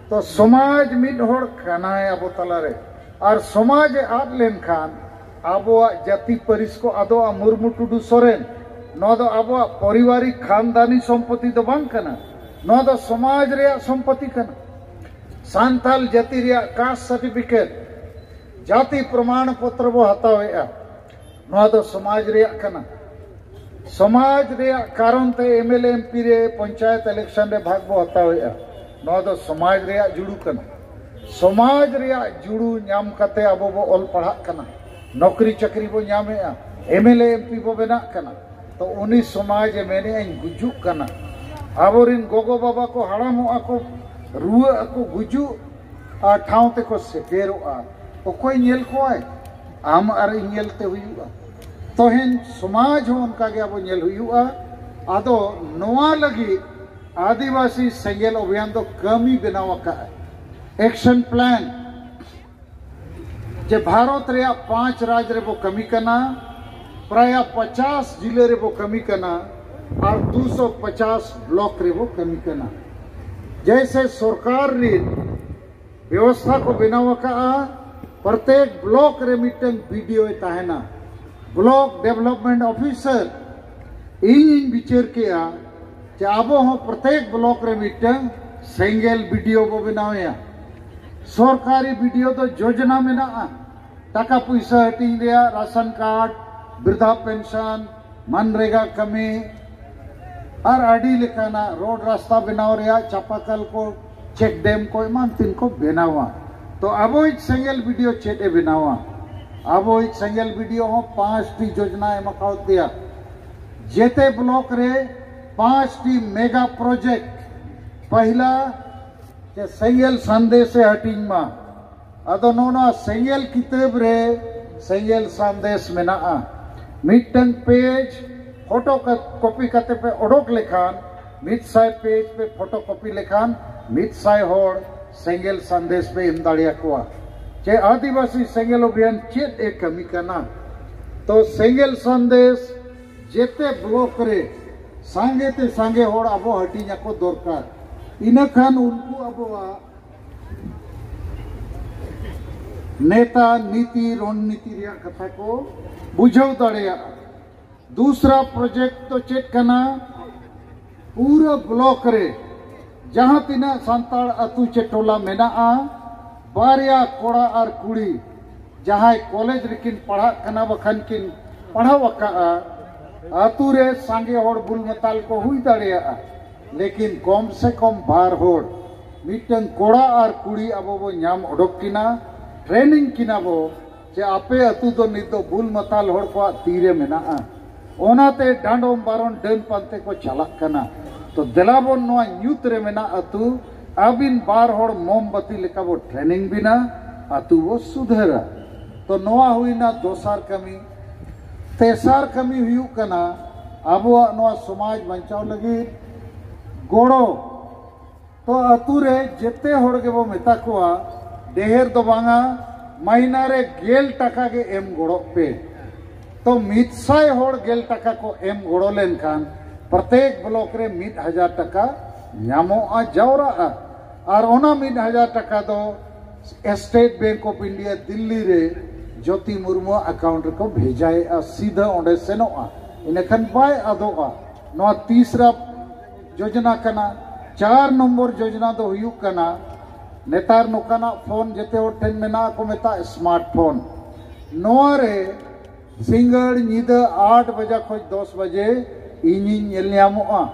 ᱛᱚ ᱥᱚᱢᱟᱡᱽ ᱢᱤᱫ ᱦᱚᱲ ᱠᱟᱱᱟᱭ ᱟᱵᱚ ᱛᱟᱞᱟᱨᱮ, ᱟᱨ ᱥᱚᱢᱟᱡᱽ ᱮ ᱟᱫ ᱞᱮᱱᱠᱷᱟᱱ ᱟᱵᱚᱣᱟᱜ ᱡᱟᱹᱛᱤ ᱯᱟᱹᱨᱤᱥ ᱠᱚ ᱟᱫᱚᱜᱼᱟ, ᱢᱩᱨᱢᱩ, ᱴᱩᱰᱩ, ᱥᱚᱨᱮᱱ᱾ ᱱᱚᱣᱟ ᱫᱚ ᱟᱵᱚᱣᱟᱜ ᱯᱟᱨᱤᱵᱟᱨᱤᱠ ᱠᱷᱟᱱᱫᱟᱱᱤ ᱥᱚᱢᱯᱚᱛᱤ ᱫᱚ ᱵᱟᱝ ᱠᱟᱱᱟ᱾ ᱱᱚᱣᱟ ᱫᱚ ᱥᱚᱢᱟᱡᱽ ᱨᱮᱭᱟᱜ ᱥᱚᱢᱯᱚᱛᱤ ᱠᱟᱱᱟ᱾ ᱥᱟᱱᱛᱟᱞ ᱡᱟᱹᱛᱤ ᱨᱮᱭᱟᱜ ᱠᱟᱥᱴ ᱥᱟᱨᱴᱤᱯᱷᱤᱠᱮᱴ, ᱡᱟᱹᱛᱤ ᱯᱨᱚᱢᱟᱬ ᱯᱚᱛᱨᱚ ᱵᱚ ᱦᱟᱛᱟᱣᱮᱫᱼᱟ, ᱱᱚᱣᱟ ᱫᱚ ᱥᱚᱢᱟᱡᱽ ᱨᱮᱭᱟᱜ ᱠᱟᱱᱟ᱾ ᱥᱚᱢᱟᱡᱽ ᱨᱮᱭᱟᱜ ᱠᱟᱨᱚᱱ ᱛᱮ M L A, M P ᱨᱮ, ᱯᱚᱧᱪᱟᱭᱮᱛ ᱤᱞᱮᱠᱥᱚᱱ ᱨᱮ ᱵᱷᱟᱜᱽ ᱵᱚ ᱦᱟᱛᱟᱣᱮᱫᱼᱟ, ᱱᱚᱣᱟ ᱫᱚ ᱥᱚᱢᱟᱡᱽ ᱨᱮᱭᱟᱜ ᱡᱩᱲᱩ ᱠᱟᱱᱟ᱾ ᱥᱚᱢᱟᱡᱽ ᱨᱮᱭᱟᱜ ᱡᱩᱲᱩ ᱧᱟᱢ ᱠᱟᱛᱮ ᱟᱵᱚ ᱵᱚ ᱚᱞ ᱯᱟᱲᱦᱟᱜ ᱠᱟᱱᱟ, ᱱᱚᱠᱨᱤ ᱪᱟᱹᱠᱨᱤ ᱵᱚ ᱧᱟᱢᱮᱫᱼᱟ, M L A, M P ᱵᱚ ᱵᱮᱱᱟᱜ ᱠᱟᱱᱟ᱾ ᱛᱚ ᱩᱱᱤ ᱥᱚᱢᱟᱡᱽ ᱮ ᱢᱮᱱᱮᱫᱼᱟᱧ ᱜᱩᱡᱩᱜ ᱠᱟᱱᱟ᱾ ᱟᱵᱚᱨᱤᱱ ᱜᱚᱜᱚ ᱵᱟᱵᱟ ᱠᱚ ᱦᱟᱲᱟᱢᱚᱜ ᱟᱠᱚ, ᱨᱩᱣᱟᱹᱜ ᱟᱠᱚ, ᱜᱩᱡᱩᱜ ᱟᱨ ᱴᱷᱟᱶ ᱛᱮᱠᱚ ᱥᱮᱴᱮᱨᱚᱜᱼᱟ᱾ ᱚᱠᱚᱭ ᱧᱮᱞ ᱠᱚᱣᱟᱭ? ᱟᱢ ᱟᱨ ᱤᱧ ᱧᱮᱞ ᱛᱮ ᱦᱩᱭᱩᱜᱼᱟ᱾ ᱛᱚᱦᱮᱧ ᱥᱚᱢᱟᱡᱽ ᱦᱚᱸ ᱚᱱᱠᱟ ᱜᱮ ᱟᱵᱚ ᱧᱮᱞ ᱦᱩᱭᱩᱜᱼᱟ᱾ ᱟᱫᱚ ᱱᱚᱣᱟ ᱞᱟᱹᱜᱤᱫ ᱟᱹᱫᱤᱵᱟᱹᱥᱤ ᱥᱮᱸᱜᱮᱞ ᱚᱵᱷᱤᱭᱟᱱ ᱫᱚ ᱠᱟᱹᱢᱤ ᱵᱮᱱᱟᱣ ᱟᱠᱟᱫᱼᱟᱭ, ᱮᱠᱥᱚᱱ ᱯᱞᱟᱱ, ᱡᱮ ᱵᱷᱟᱨᱚᱛ ᱨᱮᱭᱟᱜ ᱯᱟᱸᱪ ᱨᱟᱡᱽ ᱨᱮᱵᱚ ᱠᱟᱹᱢᱤ ᱠᱟᱱᱟ, ᱯᱨᱟᱭ ᱯᱚᱪᱟᱥ ᱡᱤᱞᱟᱹ ᱨᱮᱵᱚ ᱠᱟᱹᱢᱤ ᱠᱟᱱᱟ ᱟᱨ ᱫᱩᱥᱚ ᱯᱚᱪᱟᱥ ᱵᱞᱚᱠ ᱨᱮᱵᱚ ᱠᱟᱹᱢᱤ ᱠᱟᱱᱟ᱾ ᱡᱮᱭᱥᱮ ᱥᱚᱨᱠᱟᱨ ᱨᱤᱱ ᱵᱮᱵᱚᱥᱛᱷᱟ ᱠᱚ ᱵᱮᱱᱟᱣ ᱟᱠᱟᱫᱼᱟ, ᱯᱨᱚᱛᱮᱠ ᱵᱞᱚᱠ ᱨᱮ ᱢᱤᱫᱴᱟᱝ ᱵᱤ ᱰᱤ ᱳᱭ ᱛᱟᱦᱮᱱᱟ, ᱵᱞᱚᱠ ᱰᱮᱵᱷᱞᱚᱯᱢᱮᱱᱴ ᱚᱯᱷᱤᱥᱟᱨ᱾ ᱤᱧᱤᱧ ᱵᱤᱪᱟᱹᱨ ᱠᱮᱜᱼᱟ ᱡᱮ ᱟᱵᱚ ᱦᱚᱸ ᱯᱨᱚᱛᱮᱠ ᱵᱞᱚᱠ ᱨᱮ ᱢᱤᱫᱴᱟᱝ ᱥᱮᱸᱜᱮᱞ ᱵᱤ ᱰᱤ ᱳ ᱵᱚ ᱵᱮᱱᱟᱣᱮᱭᱟ᱾ ᱥᱚᱨᱠᱟᱨᱤ ᱵᱤ ᱰᱤ ᱳ ᱫᱚ ᱡᱳᱡᱽᱱᱟ ᱢᱮᱱᱟᱜᱼᱟ, ᱴᱟᱠᱟ ᱯᱩᱭᱥᱟᱹ ᱦᱟᱹᱴᱤᱧ ᱨᱮᱭᱟᱜ, ᱨᱟᱥᱚᱱ ᱠᱟᱨᱰ, ᱵᱨᱤᱫᱷᱟ ᱯᱮᱱᱥᱚᱱ, ᱢᱟᱱᱨᱮᱜᱟ ᱠᱟᱹᱢᱤ ᱟᱨ ᱟᱹᱰᱤ ᱞᱮᱠᱟᱱᱟᱜ ᱨᱳᱰ ᱨᱟᱥᱛᱟ ᱵᱮᱱᱟᱣ ᱨᱮᱭᱟᱜ, ᱪᱟᱯᱟᱠᱟᱞ ᱠᱚ, ᱪᱮᱠ ᱰᱮᱢ ᱠᱚ ᱮᱢᱟᱱ ᱛᱮᱱ ᱠᱚ ᱵᱮᱱᱟᱣᱟ᱾ ᱛᱚ ᱟᱵᱚᱭᱤᱡ ᱥᱮᱸᱜᱮᱞ ᱵᱤ ᱰᱤ ᱳ ᱪᱮᱫ ᱮ ᱵᱮᱱᱟᱣᱟ? ᱟᱵᱚᱭᱤᱡ ᱥᱮᱸᱜᱮᱞ ᱵᱤ ᱰᱤ ᱳ ᱦᱚᱸ ᱯᱟᱸᱪᱴᱤ ᱡᱳᱡᱽᱱᱟ ᱮᱢ ᱟᱠᱟᱣᱟᱫᱮᱭᱟ᱾ ᱡᱮᱛᱮ ᱵᱞᱚᱠ ᱨᱮ ᱯᱟᱸᱪᱴᱤ ᱢᱮᱜᱟ ᱯᱨᱚᱡᱮᱠᱴ, ᱯᱟᱦᱤᱞᱟ ᱡᱮ ᱥᱮᱸᱜᱮᱞ ᱥᱟᱸᱫᱮᱥ ᱮ ᱦᱟᱹᱴᱤᱧ ᱢᱟ᱾ ᱟᱫᱚ ᱱᱚᱜᱼᱚ ᱱᱚᱣᱟ ᱥᱮᱸᱜᱮᱞ ᱠᱤᱛᱟᱹᱵ ᱨᱮ ᱥᱮᱸᱜᱮᱞ ᱥᱟᱸᱫᱮᱥ ᱢᱮᱱᱟᱜᱼᱟ᱾ ᱢᱤᱫᱴᱟᱝ ᱯᱮᱡᱽ ᱯᱷᱳᱴᱳ ᱠᱚᱯᱤ ᱠᱟᱛᱮ ᱯᱮ ᱚᱰᱚᱠ ᱞᱮᱠᱷᱟᱱ, ᱢᱤᱫ ᱥᱟᱭ ᱯᱮᱡᱽ ᱯᱮ ᱯᱷᱳᱴᱳ ᱠᱚᱯᱤ ᱞᱮᱠᱷᱟᱱ, ᱢᱤᱫ ᱥᱟᱭ ᱦᱚᱲ ᱥᱮᱸᱜᱮᱞ ᱥᱟᱸᱫᱮᱥ ᱯᱮ ᱮᱢ ᱫᱟᱲᱮᱭᱟᱠᱚᱣᱟ᱾ ᱪᱮ ᱟᱹᱫᱤᱵᱟᱹᱥᱤ ᱥᱮᱸᱜᱮᱞ ᱚᱵᱷᱤᱭᱟᱱ ᱪᱮᱫ ᱮ ᱠᱟᱹᱢᱤ ᱠᱟᱱᱟ? ᱛᱚ ᱥᱮᱸᱜᱮᱞ ᱥᱟᱸᱫᱮᱥ ᱡᱮᱛᱮ ᱵᱞᱚᱠ ᱨᱮ ᱥᱟᱸᱜᱮ ᱛᱮ ᱥᱟᱸᱜᱮ ᱦᱚᱲ ᱟᱵᱚ ᱦᱟᱹᱴᱤᱧ ᱟᱠᱚ ᱫᱚᱨᱠᱟᱨ᱾ ᱤᱱᱟᱹ ᱠᱷᱟᱱ ᱩᱱᱠᱩ ᱟᱵᱚᱣᱟᱜ ᱱᱮᱛᱟ ᱱᱤᱛᱤ ᱨᱚᱱᱱᱤᱛᱤ ᱨᱮᱭᱟᱜ ᱠᱟᱛᱷᱟ ᱠᱚ ᱵᱩᱡᱷᱟᱹᱣ ᱫᱟᱲᱮᱭᱟᱜᱼᱟ᱾ ᱫᱩᱥᱨᱟ ᱯᱨᱚᱡᱮᱠᱴ ᱫᱚ ᱪᱮᱫ ᱠᱟᱱᱟ? ᱯᱩᱨᱟᱹ ᱵᱞᱚᱠ ᱨᱮ ᱡᱟᱦᱟᱸ ᱛᱤᱱᱟᱹᱜ ᱥᱟᱱᱛᱟᱲ ᱟᱹᱛᱩ ᱪᱮ ᱴᱚᱞᱟ ᱢᱮᱱᱟᱜᱼᱟ, ᱵᱟᱨᱭᱟ ᱠᱚᱲᱟ ᱟᱨ ᱠᱩᱲᱤ ᱡᱟᱦᱟᱸᱭ ᱠᱚᱞᱮᱡᱽ ᱨᱮᱠᱤᱱ ᱯᱟᱲᱦᱟᱜ ᱠᱟᱱᱟ ᱵᱟᱠᱷᱟᱱ ᱠᱤᱱ ᱯᱟᱲᱦᱟᱣ ᱟᱠᱟᱫᱼᱟ, ᱟᱹᱛᱩ ᱨᱮ ᱥᱟᱸᱜᱮ ᱦᱚᱲ ᱵᱩᱞ ᱢᱟᱛᱟᱞ ᱠᱚ ᱦᱩᱭ ᱫᱟᱲᱮᱭᱟᱜᱼᱟ, ᱞᱮᱠᱤᱱ ᱠᱚᱢ ᱥᱮ ᱠᱚᱢ ᱵᱟᱨ ᱦᱚᱲ, ᱢᱤᱫᱴᱟᱝ ᱠᱚᱲᱟ ᱟᱨ ᱠᱩᱲᱤ ᱟᱵᱚ ᱵᱚ ᱧᱟᱢ ᱚᱰᱚᱠ ᱠᱤᱱᱟ, ᱴᱨᱮᱱᱤᱝ ᱠᱤᱱᱟ ᱵᱚ, ᱡᱮ ᱟᱯᱮ ᱟᱹᱛᱩ ᱫᱚ ᱱᱤᱛ ᱫᱚ ᱵᱩᱞ ᱢᱟᱛᱟᱞ ᱦᱚᱲ ᱠᱚᱣᱟᱜ ᱛᱤᱨᱮ ᱢᱮᱱᱟᱜᱼᱟ, ᱚᱱᱟᱛᱮ ᱰᱟᱸᱰᱚᱢ ᱵᱟᱨᱚᱱ ᱰᱟᱹᱱ ᱯᱟᱱᱛᱮ ᱠᱚ ᱪᱟᱞᱟᱜ ᱠᱟᱱᱟ᱾ ᱛᱚ ᱫᱮᱞᱟ ᱵᱚᱱ ᱱᱚᱣᱟ ᱧᱩᱛ ᱨᱮ ᱢᱮᱱᱟᱜ ᱟᱹᱛᱩ, ᱟᱹᱵᱤᱱ ᱵᱟᱨ ᱦᱚᱲ ᱢᱳᱢᱵᱟᱛᱤ ᱞᱮᱠᱟ ᱵᱚ ᱴᱨᱮᱱᱤᱝ ᱵᱤᱱᱟ, ᱟᱹᱛᱩ ᱵᱚ ᱥᱩᱫᱷᱟᱹᱨᱟ᱾ ᱛᱚ ᱱᱚᱣᱟ ᱦᱩᱭᱱᱟ ᱫᱚᱥᱟᱨ ᱠᱟᱹᱢᱤ᱾ ᱛᱮᱥᱟᱨ ᱠᱟᱹᱢᱤ ᱦᱩᱭᱩᱜ ᱠᱟᱱᱟ ᱟᱵᱚᱣᱟᱜ ᱱᱚᱣᱟ ᱥᱚᱢᱟᱡᱽ ᱵᱟᱧᱪᱟᱣ ᱞᱟᱹᱜᱤᱫ ᱜᱚᱲᱚ᱾ ᱛᱚ ᱟᱹᱛᱩ ᱨᱮ ᱡᱮᱛᱮ ᱦᱚᱲ ᱜᱮᱵᱚ ᱢᱮᱛᱟ ᱠᱚᱣᱟ, ᱰᱷᱮᱨ ᱫᱚ ᱵᱟᱝᱟ, ᱢᱟᱹᱦᱱᱟᱹ ᱨᱮ ᱜᱮᱞ ᱴᱟᱠᱟ ᱜᱮ ᱮᱢ ᱜᱚᱲᱚᱜ ᱯᱮ᱾ ᱛᱚ ᱢᱤᱫ ᱥᱟᱭ ᱦᱚᱲ ᱜᱮᱞ ᱴᱟᱠᱟ ᱠᱚ ᱮᱢ ᱜᱚᱲᱚ ᱞᱮᱱᱠᱷᱟᱱ ᱯᱨᱚᱛᱮᱠ ᱵᱞᱚᱠ ᱨᱮ ᱢᱤᱫ ᱦᱟᱡᱟᱨ ᱴᱟᱠᱟ ᱧᱟᱢᱚᱜᱼᱟ, ᱡᱟᱣᱨᱟᱜᱼᱟ᱾ ᱟᱨ ᱚᱱᱟ ᱢᱤᱫ ᱦᱟᱡᱟᱨ ᱴᱟᱠᱟ ᱫᱚ state bank of India Delhi ᱨᱮ ᱡᱳᱛᱤ ᱢᱩᱨᱢᱩᱣᱟᱜ ᱟᱠᱟᱣᱩᱱᱴ ᱨᱮᱠᱚ ᱵᱷᱮᱡᱟᱭᱮᱫᱼᱟ, ᱥᱤᱫᱷᱟᱹ ᱚᱸᱰᱮ ᱥᱮᱱᱚᱜᱼᱟ, ᱤᱱᱟᱹᱠᱷᱟᱱ ᱵᱟᱭ ᱟᱫᱚᱜᱼᱟ᱾ ᱱᱚᱣᱟ ᱛᱤᱥᱨᱟ ᱡᱳᱡᱚᱱᱟ ᱠᱟᱱᱟ᱾ ᱪᱟᱨ ᱱᱚᱢᱵᱚᱨ ᱡᱳᱡᱚᱱᱟ ᱫᱚ ᱦᱩᱭᱩᱜ ᱠᱟᱱᱟ, ᱱᱮᱛᱟᱨ ᱱᱚᱝᱠᱟᱱᱟᱜ ᱯᱷᱳᱱ ᱡᱮᱛᱮ ᱦᱚᱲ ᱴᱷᱮᱱ ᱢᱮᱱᱟᱜᱼᱟ, ᱠᱚ ᱢᱮᱛᱟᱜᱼᱟ ᱥᱢᱟᱨᱴ ᱯᱷᱳᱱ᱾ ᱱᱚᱣᱟ ᱨᱮ ᱥᱤᱸᱜᱟᱹᱲ ᱧᱤᱫᱟᱹ ᱟᱴ ᱵᱟᱡᱟ ᱠᱷᱚᱱ ᱫᱚᱥ ᱵᱟᱡᱮ ᱤᱧᱤᱧ ᱧᱮᱞ ᱧᱟᱢᱚᱜᱼᱟ᱾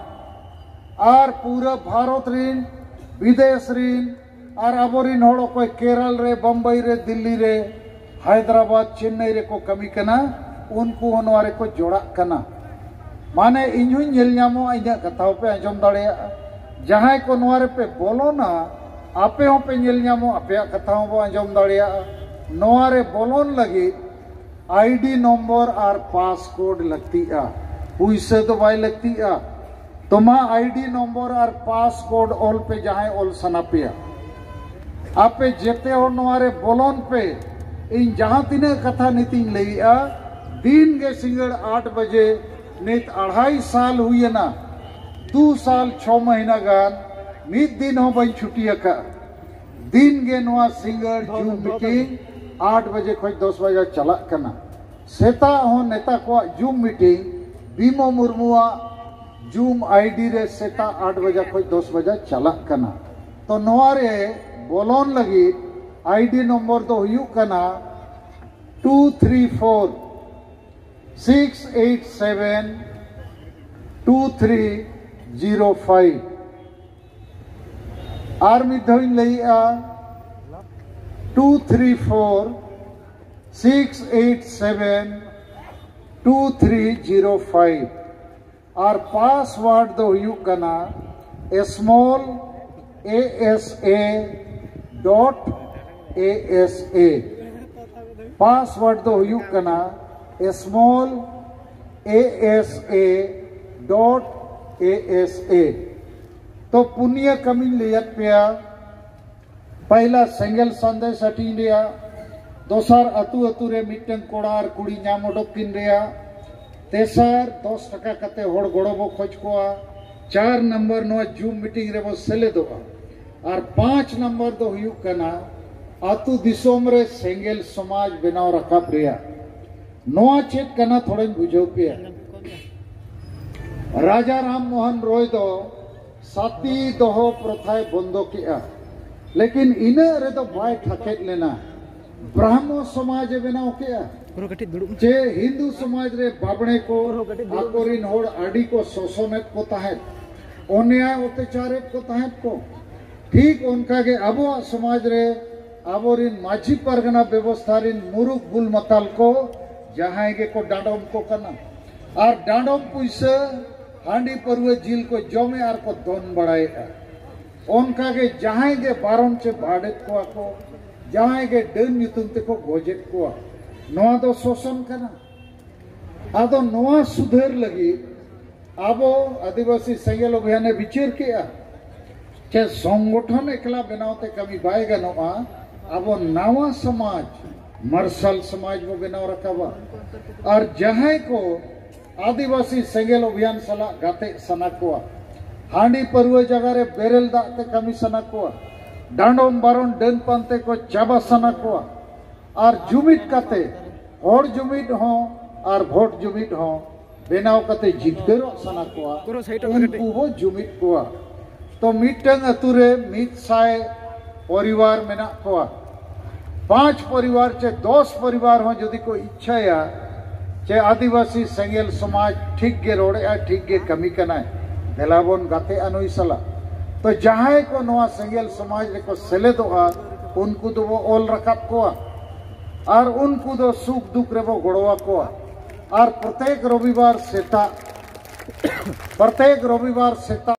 ᱟᱨ ᱯᱩᱨᱟᱹ ᱵᱷᱟᱨᱚᱛ ᱨᱤᱱ, ᱵᱤᱫᱮᱥ ᱨᱤᱱ, ᱟᱨ ᱟᱵᱚᱨᱤᱱ ᱦᱚᱲ ᱚᱠᱚᱭ ᱠᱮᱨᱟᱞ ᱨᱮ, ᱵᱚᱢᱵᱟᱭ ᱨᱮ, ᱫᱤᱞᱞᱤ ᱨᱮ, ᱦᱟᱭᱫᱨᱟᱵᱟᱫᱽ, ᱪᱮᱱᱱᱟᱭ ᱨᱮᱠᱚ ᱠᱟᱹᱢᱤ ᱠᱟᱱᱟ, ᱩᱱᱠᱩ ᱦᱚᱸ ᱱᱚᱣᱟ ᱨᱮᱠᱚ ᱡᱚᱲᱟᱜ ᱠᱟᱱᱟ᱾ ᱢᱟᱱᱮ ᱤᱧ ᱦᱚᱸᱧ ᱧᱮᱞ ᱧᱟᱢᱚᱜᱼᱟ, ᱤᱧᱟᱹᱜ ᱠᱟᱛᱷᱟ ᱦᱚᱸᱯᱮ ᱟᱸᱡᱚᱢ ᱫᱟᱲᱮᱭᱟᱜᱼᱟ᱾ ᱡᱟᱦᱟᱸᱭ ᱠᱚ ᱱᱚᱣᱟ ᱨᱮᱯᱮ ᱵᱚᱞᱚᱱᱟ, ᱟᱯᱮ ᱦᱚᱸᱯᱮ ᱧᱮᱞ ᱧᱟᱢᱚᱜᱼᱟ, ᱟᱯᱮᱭᱟᱜ ᱠᱟᱛᱷᱟ ᱦᱚᱸᱵᱚ ᱟᱸᱡᱚᱢ ᱫᱟᱲᱮᱭᱟᱜᱼᱟ᱾ ᱱᱚᱣᱟ ᱨᱮ ᱵᱚᱞᱚᱱ ᱞᱟᱹᱜᱤᱫ ᱟᱭᱰᱤ ᱱᱚᱢᱵᱚᱨ ᱟᱨ ᱯᱟᱥᱠᱳᱰ ᱞᱟᱹᱠᱛᱤᱜᱼᱟ, ᱯᱩᱭᱥᱟᱹ ᱫᱚ ᱵᱟᱭ ᱞᱟᱹᱠᱛᱤᱜᱼᱟ᱾ ᱛᱚᱢᱟ ᱟᱭᱰᱤ ᱱᱚᱢᱵᱚᱨ ᱟᱨ ᱯᱟᱥᱠᱳᱰ ᱚᱞ ᱯᱮ, ᱡᱟᱦᱟᱸᱭ ᱚᱞ ᱥᱟᱱᱟ ᱯᱮᱭᱟ᱾ ᱟᱯᱮ ᱡᱮᱛᱮ ᱦᱚᱲ ᱱᱚᱣᱟ ᱨᱮ ᱵᱚᱞᱚᱱ ᱯᱮ᱾ ᱤᱧ ᱡᱟᱦᱟᱸ ᱛᱤᱱᱟᱹᱜ ᱠᱟᱛᱷᱟ ᱱᱤᱛᱤᱧ ᱞᱟᱹᱭᱮᱜᱼᱟ, ᱫᱤᱱ ᱜᱮ ᱥᱤᱸᱜᱟᱹᱲ ᱟᱴ ᱵᱟᱡᱮ, ᱱᱤᱛ ᱟᱲᱦᱟᱭ ᱥᱟᱞ ᱦᱩᱭᱮᱱᱟ, ᱫᱩ ᱥᱟᱞ ᱪᱷᱚ ᱢᱟᱹᱦᱤᱱᱟ ᱜᱟᱱ ᱢᱤᱫ ᱫᱤᱱ ᱦᱚᱸ ᱵᱟᱹᱧ ᱪᱷᱩᱴᱤ ᱟᱠᱟᱫᱼᱟ᱾ ᱫᱤᱱ ᱜᱮ ᱱᱚᱣᱟ ᱥᱤᱸᱜᱟᱹᱲ ᱡᱩᱢ ᱢᱤᱴᱤᱝ ᱟᱴ ᱵᱟᱡᱮ ᱠᱷᱚᱱ ᱫᱚᱥ ᱵᱟᱡᱮ ᱪᱟᱞᱟᱜ ᱠᱟᱱᱟ᱾ ᱥᱮᱛᱟᱜ ᱦᱚᱸ ᱱᱮᱛᱟ ᱠᱚᱣᱟᱜ ᱡᱩᱢ ᱢᱤᱴᱤᱝ ᱵᱤᱢᱚ ᱢᱩᱨᱢᱩᱣᱟᱜ ᱡᱩᱢ ᱟᱭᱰᱤ ᱨᱮ ᱥᱮᱛᱟᱜ ᱟᱴ ᱵᱟᱡᱮ ᱠᱷᱚᱱ ᱫᱚᱥ ᱵᱟᱡᱮ ᱪᱟᱞᱟᱜ ᱠᱟᱱᱟ᱾ ᱛᱚ ᱱᱚᱣᱟ ᱨᱮ ᱵᱚᱞᱚᱱ ᱞᱟᱹᱜᱤᱫ ᱟᱭᱰᱤ ᱱᱚᱢᱵᱚᱨ ᱫᱚ ᱦᱩᱭᱩᱜ ᱠᱟᱱᱟ two three four six eight seven two three zero five. ᱟᱨ ᱢᱤᱫ ᱫᱷᱟᱣ ᱤᱧ ᱞᱟᱹᱭᱮᱜᱼᱟ, two three four six eight seven two three zero five. ᱟᱨ ᱯᱟᱥᱣᱟᱨᱰ ᱫᱚ ᱦᱩᱭᱩᱜ ᱠᱟᱱᱟ small asa dot asa᱾ Password ᱫᱚ ᱦᱩᱭᱩᱜ ᱠᱟᱱᱟ small asa dot asa᱾ ᱛᱚ ᱯᱩᱱᱭᱟᱹ ᱠᱟᱹᱢᱤᱧ ᱞᱟᱹᱭᱟᱫ ᱯᱮᱭᱟ᱾ ᱯᱟᱭᱞᱟ ᱥᱮᱸᱜᱮᱞ ᱥᱟᱸᱫᱮᱥ ᱦᱟᱹᱴᱤᱧ ᱨᱮᱭᱟᱜ, ᱫᱚᱥᱟᱨ ᱟᱹᱛᱩ ᱟᱹᱛᱩ ᱨᱮ ᱢᱤᱫᱴᱟᱝ ᱠᱚᱲᱟ ᱟᱨ ᱠᱩᱲᱤ ᱧᱟᱢ ᱚᱰᱚᱠ ᱠᱤᱱ ᱨᱮᱭᱟᱜ, ᱛᱮᱥᱟᱨ ᱫᱚᱥ ᱴᱟᱠᱟ ᱠᱟᱛᱮ ᱦᱚᱲ ᱜᱚᱲᱚ ᱵᱚ ᱠᱷᱚᱡ ᱠᱚᱣᱟ, ᱪᱟᱨ ᱱᱟᱢᱵᱟᱨ ᱱᱚᱣᱟ ᱡᱩᱢ ᱢᱤᱴᱤᱝ ᱨᱮᱵᱚ ᱥᱮᱞᱮᱫᱚᱜᱼᱟ, ᱟᱨ ᱯᱟᱸᱪ ᱱᱟᱢᱵᱟᱨ ᱫᱚ ᱦᱩᱭᱩᱜ ᱠᱟᱱᱟ ᱟᱹᱛᱩ ᱫᱤᱥᱚᱢ ᱨᱮ ᱥᱮᱸᱜᱮᱞ ᱥᱚᱢᱟᱡᱽ ᱵᱮᱱᱟᱣ ᱨᱟᱠᱟᱵ ᱨᱮᱭᱟᱜ᱾ ᱱᱚᱣᱟ ᱪᱮᱫ ᱠᱟᱱᱟ ᱛᱷᱚᱲᱟᱧ ᱵᱩᱡᱷᱟᱹᱣ ᱯᱮᱭᱟ᱾ ᱨᱟᱡᱟ ᱨᱟᱢ ᱢᱳᱦᱚᱱ ᱨᱚᱭ ᱫᱚ ᱥᱟᱛᱤ ᱫᱚᱦᱚ ᱯᱨᱚᱛᱷᱟᱭ ᱵᱚᱱᱫᱚ ᱠᱮᱜᱼᱟ, ᱞᱮᱠᱤᱱ ᱤᱱᱟᱹᱜ ᱨᱮᱫᱚ ᱵᱟᱭ ᱴᱷᱟᱠᱮᱫ ᱞᱮᱱᱟ᱾ ᱵᱨᱟᱦᱢᱚ ᱥᱚᱢᱟᱡᱽ ᱮ ᱵᱮᱱᱟᱣ ᱠᱮᱜᱼᱟ᱾ ᱯᱩᱨᱟᱹ ᱠᱟᱹᱴᱤᱡ ᱫᱩᱲᱩᱵ ᱢᱮ᱾ ᱪᱮ ᱦᱤᱱᱫᱩ ᱥᱚᱢᱟᱡᱽ ᱨᱮ ᱵᱟᱵᱽᱲᱮ ᱠᱚ ᱯᱩᱨᱟᱹ ᱠᱟᱹᱴᱤᱡ ᱫᱩᱲᱩᱵ ᱟᱠᱚᱨᱤᱱ ᱦᱚᱲ ᱟᱹᱰᱤ ᱠᱚ ᱥᱳᱥᱚᱱᱮᱫ ᱠᱚ ᱛᱟᱦᱮᱸᱫ, ᱚᱱᱭᱟᱭ ᱚᱛᱛᱟᱪᱟᱨᱮᱫ ᱠᱚ ᱛᱟᱦᱮᱸᱫ ᱠᱚ᱾ ᱴᱷᱤᱠ ᱚᱱᱠᱟ ᱜᱮ ᱟᱵᱚᱣᱟᱜ ᱥᱚᱢᱟᱡᱽ ᱨᱮ ᱟᱵᱚᱨᱤᱱ ᱢᱟᱹᱡᱷᱤ ᱯᱟᱨᱜᱟᱱᱟ ᱵᱮᱵᱚᱥᱛᱷᱟ ᱨᱤᱱ ᱢᱩᱨᱩᱠ ᱵᱩᱞ ᱢᱟᱛᱟᱞ ᱠᱚ ᱡᱟᱦᱟᱸᱭ ᱜᱮᱠᱚ ᱰᱟᱸᱰᱚᱢ ᱠᱚ ᱠᱟᱱᱟ᱾ ᱟᱨ ᱰᱟᱸᱰᱚᱢ ᱯᱩᱭᱥᱟᱹ, ᱦᱟᱺᱰᱤ ᱯᱟᱹᱨᱣᱟᱹ ᱡᱤᱞ ᱠᱚ ᱡᱚᱢᱮ ᱟᱨ ᱠᱚ ᱫᱚᱱ ᱵᱟᱲᱟᱭᱮᱫᱼᱟ᱾ ᱚᱱᱠᱟ ᱜᱮ ᱡᱟᱦᱟᱸᱭ ᱜᱮ ᱵᱟᱨᱚᱱ ᱪᱮ ᱵᱟᱰᱮᱫ ᱠᱚᱣᱟ ᱠᱚ, ᱡᱟᱦᱟᱸᱭ ᱜᱮ ᱰᱟᱹᱱ ᱧᱩᱛᱩᱢ ᱛᱮᱠᱚ ᱜᱚᱡᱮᱫ ᱠᱚᱣᱟ᱾ ᱱᱚᱣᱟ ᱫᱚ ᱥᱳᱥᱚᱱ ᱠᱟᱱᱟ᱾ ᱟᱫᱚ ᱱᱚᱣᱟ ᱥᱩᱫᱷᱟᱹᱨ ᱞᱟᱹᱜᱤᱫ ᱟᱵᱚ ᱟᱹᱫᱤᱵᱟᱹᱥᱤ ᱥᱮᱸᱜᱮᱞ ᱚᱵᱷᱤᱭᱟᱱᱮ ᱵᱤᱪᱟᱹᱨ ᱠᱮᱜᱼᱟ᱾ ᱪᱮ ᱥᱚᱝᱜᱚᱴᱷᱚᱱ ᱮᱠᱞᱟ ᱵᱮᱱᱟᱣ ᱛᱮ ᱠᱟᱹᱢᱤ ᱵᱟᱭ ᱜᱟᱱᱚᱜᱼᱟ᱾ ᱟᱵᱚ ᱱᱟᱣᱟ ᱥᱚᱢᱟᱡᱽ, ᱢᱟᱨᱥᱟᱞ ᱥᱚᱢᱟᱡᱽ ᱵᱚ ᱵᱮᱱᱟᱣ ᱨᱟᱠᱟᱵᱟ᱾ ᱟᱨ ᱡᱟᱦᱟᱸᱭ ᱠᱚ ᱟᱹᱫᱤᱵᱟᱹᱥᱤ ᱥᱮᱸᱜᱮᱞ ᱚᱵᱷᱤᱭᱟᱱ ᱥᱟᱞᱟᱜ ᱜᱟᱛᱮᱜ ᱥᱟᱱᱟ ᱠᱚᱣᱟ, ᱦᱟᱺᱰᱤ ᱯᱟᱹᱨᱣᱟᱹ ᱡᱟᱭᱜᱟ ᱨᱮ ᱵᱮᱨᱮᱞ ᱫᱟᱜ ᱛᱮ ᱠᱟᱹᱢᱤ ᱥᱟᱱᱟ ᱠᱚᱣᱟ, ᱰᱟᱸᱰᱚᱢ ᱵᱟᱨᱚᱱ ᱰᱟᱹᱱ ᱯᱟᱱᱛᱮ ᱠᱚ ᱪᱟᱵᱟ ᱥᱟᱱᱟ ᱠᱚᱣᱟ, ᱟᱨ ᱡᱩᱢᱤᱫ ᱠᱟᱛᱮ, ᱦᱚᱲ ᱡᱩᱢᱤᱫ ᱦᱚᱸ ᱟᱨ ᱵᱷᱳᱴ ᱡᱩᱢᱤᱫ ᱦᱚᱸ ᱵᱮᱱᱟᱣ ᱠᱟᱛᱮ ᱡᱤᱛᱠᱟᱹᱨᱚᱜ ᱥᱟᱱᱟ ᱠᱚᱣᱟ, ᱩᱱᱠᱩ ᱵᱚ ᱡᱩᱢᱤᱫ ᱠᱚᱣᱟ᱾ ᱛᱚ ᱢᱤᱫᱴᱟᱝ ᱟᱹᱛᱩ ᱨᱮ ᱢᱤᱫ ᱥᱟᱭ ᱯᱚᱨᱤᱵᱟᱨ ᱢᱮᱱᱟᱜ ᱠᱚᱣᱟ, ᱯᱟᱸᱪ ᱯᱚᱨᱤᱵᱟᱨ ᱪᱮ ᱫᱚᱥ ᱯᱚᱨᱤᱵᱟᱨ ᱦᱚᱸ ᱡᱩᱫᱤ ᱠᱚ ᱤᱪᱪᱷᱟᱭᱟ ᱪᱮ ᱟᱹᱫᱤᱵᱟᱹᱥᱤ ᱥᱮᱸᱜᱮᱞ ᱥᱚᱢᱟᱡᱽ ᱴᱷᱤᱠ ᱜᱮ ᱨᱚᱲᱮᱜᱼᱟᱭ, ᱴᱷᱤᱠ ᱜᱮ ᱠᱟᱹᱢᱤ ᱠᱟᱱᱟᱭ, ᱫᱮᱞᱟ ᱵᱚᱱ ᱜᱟᱛᱮᱜᱼᱟ ᱱᱩᱭ ᱥᱟᱞᱟᱜ᱾ ᱛᱚ ᱡᱟᱦᱟᱸᱭ ᱠᱚ ᱱᱚᱣᱟ ᱥᱮᱸᱜᱮᱞ ᱥᱚᱢᱟᱡᱽ ᱨᱮᱠᱚ ᱥᱮᱞᱮᱫᱚᱜᱼᱟ, ᱩᱱᱠᱩ ᱫᱚᱵᱚ ᱚᱞ ᱨᱟᱠᱟᱵ ᱠᱚᱣᱟ ᱟᱨ ᱩᱱᱠᱩ ᱫᱚ ᱥᱩᱠ ᱫᱩᱠ ᱨᱮᱵᱚ ᱜᱚᱲᱚ ᱟᱠᱚᱣᱟ᱾ ᱟᱨ ᱯᱨᱚᱛᱮᱠ ᱨᱚᱵᱤᱵᱟᱨ ᱥᱮᱛᱟᱜ, ᱯᱨᱚᱛᱮᱠ ᱨᱚᱵᱤᱵᱟᱨ ᱥᱮᱛᱟᱜ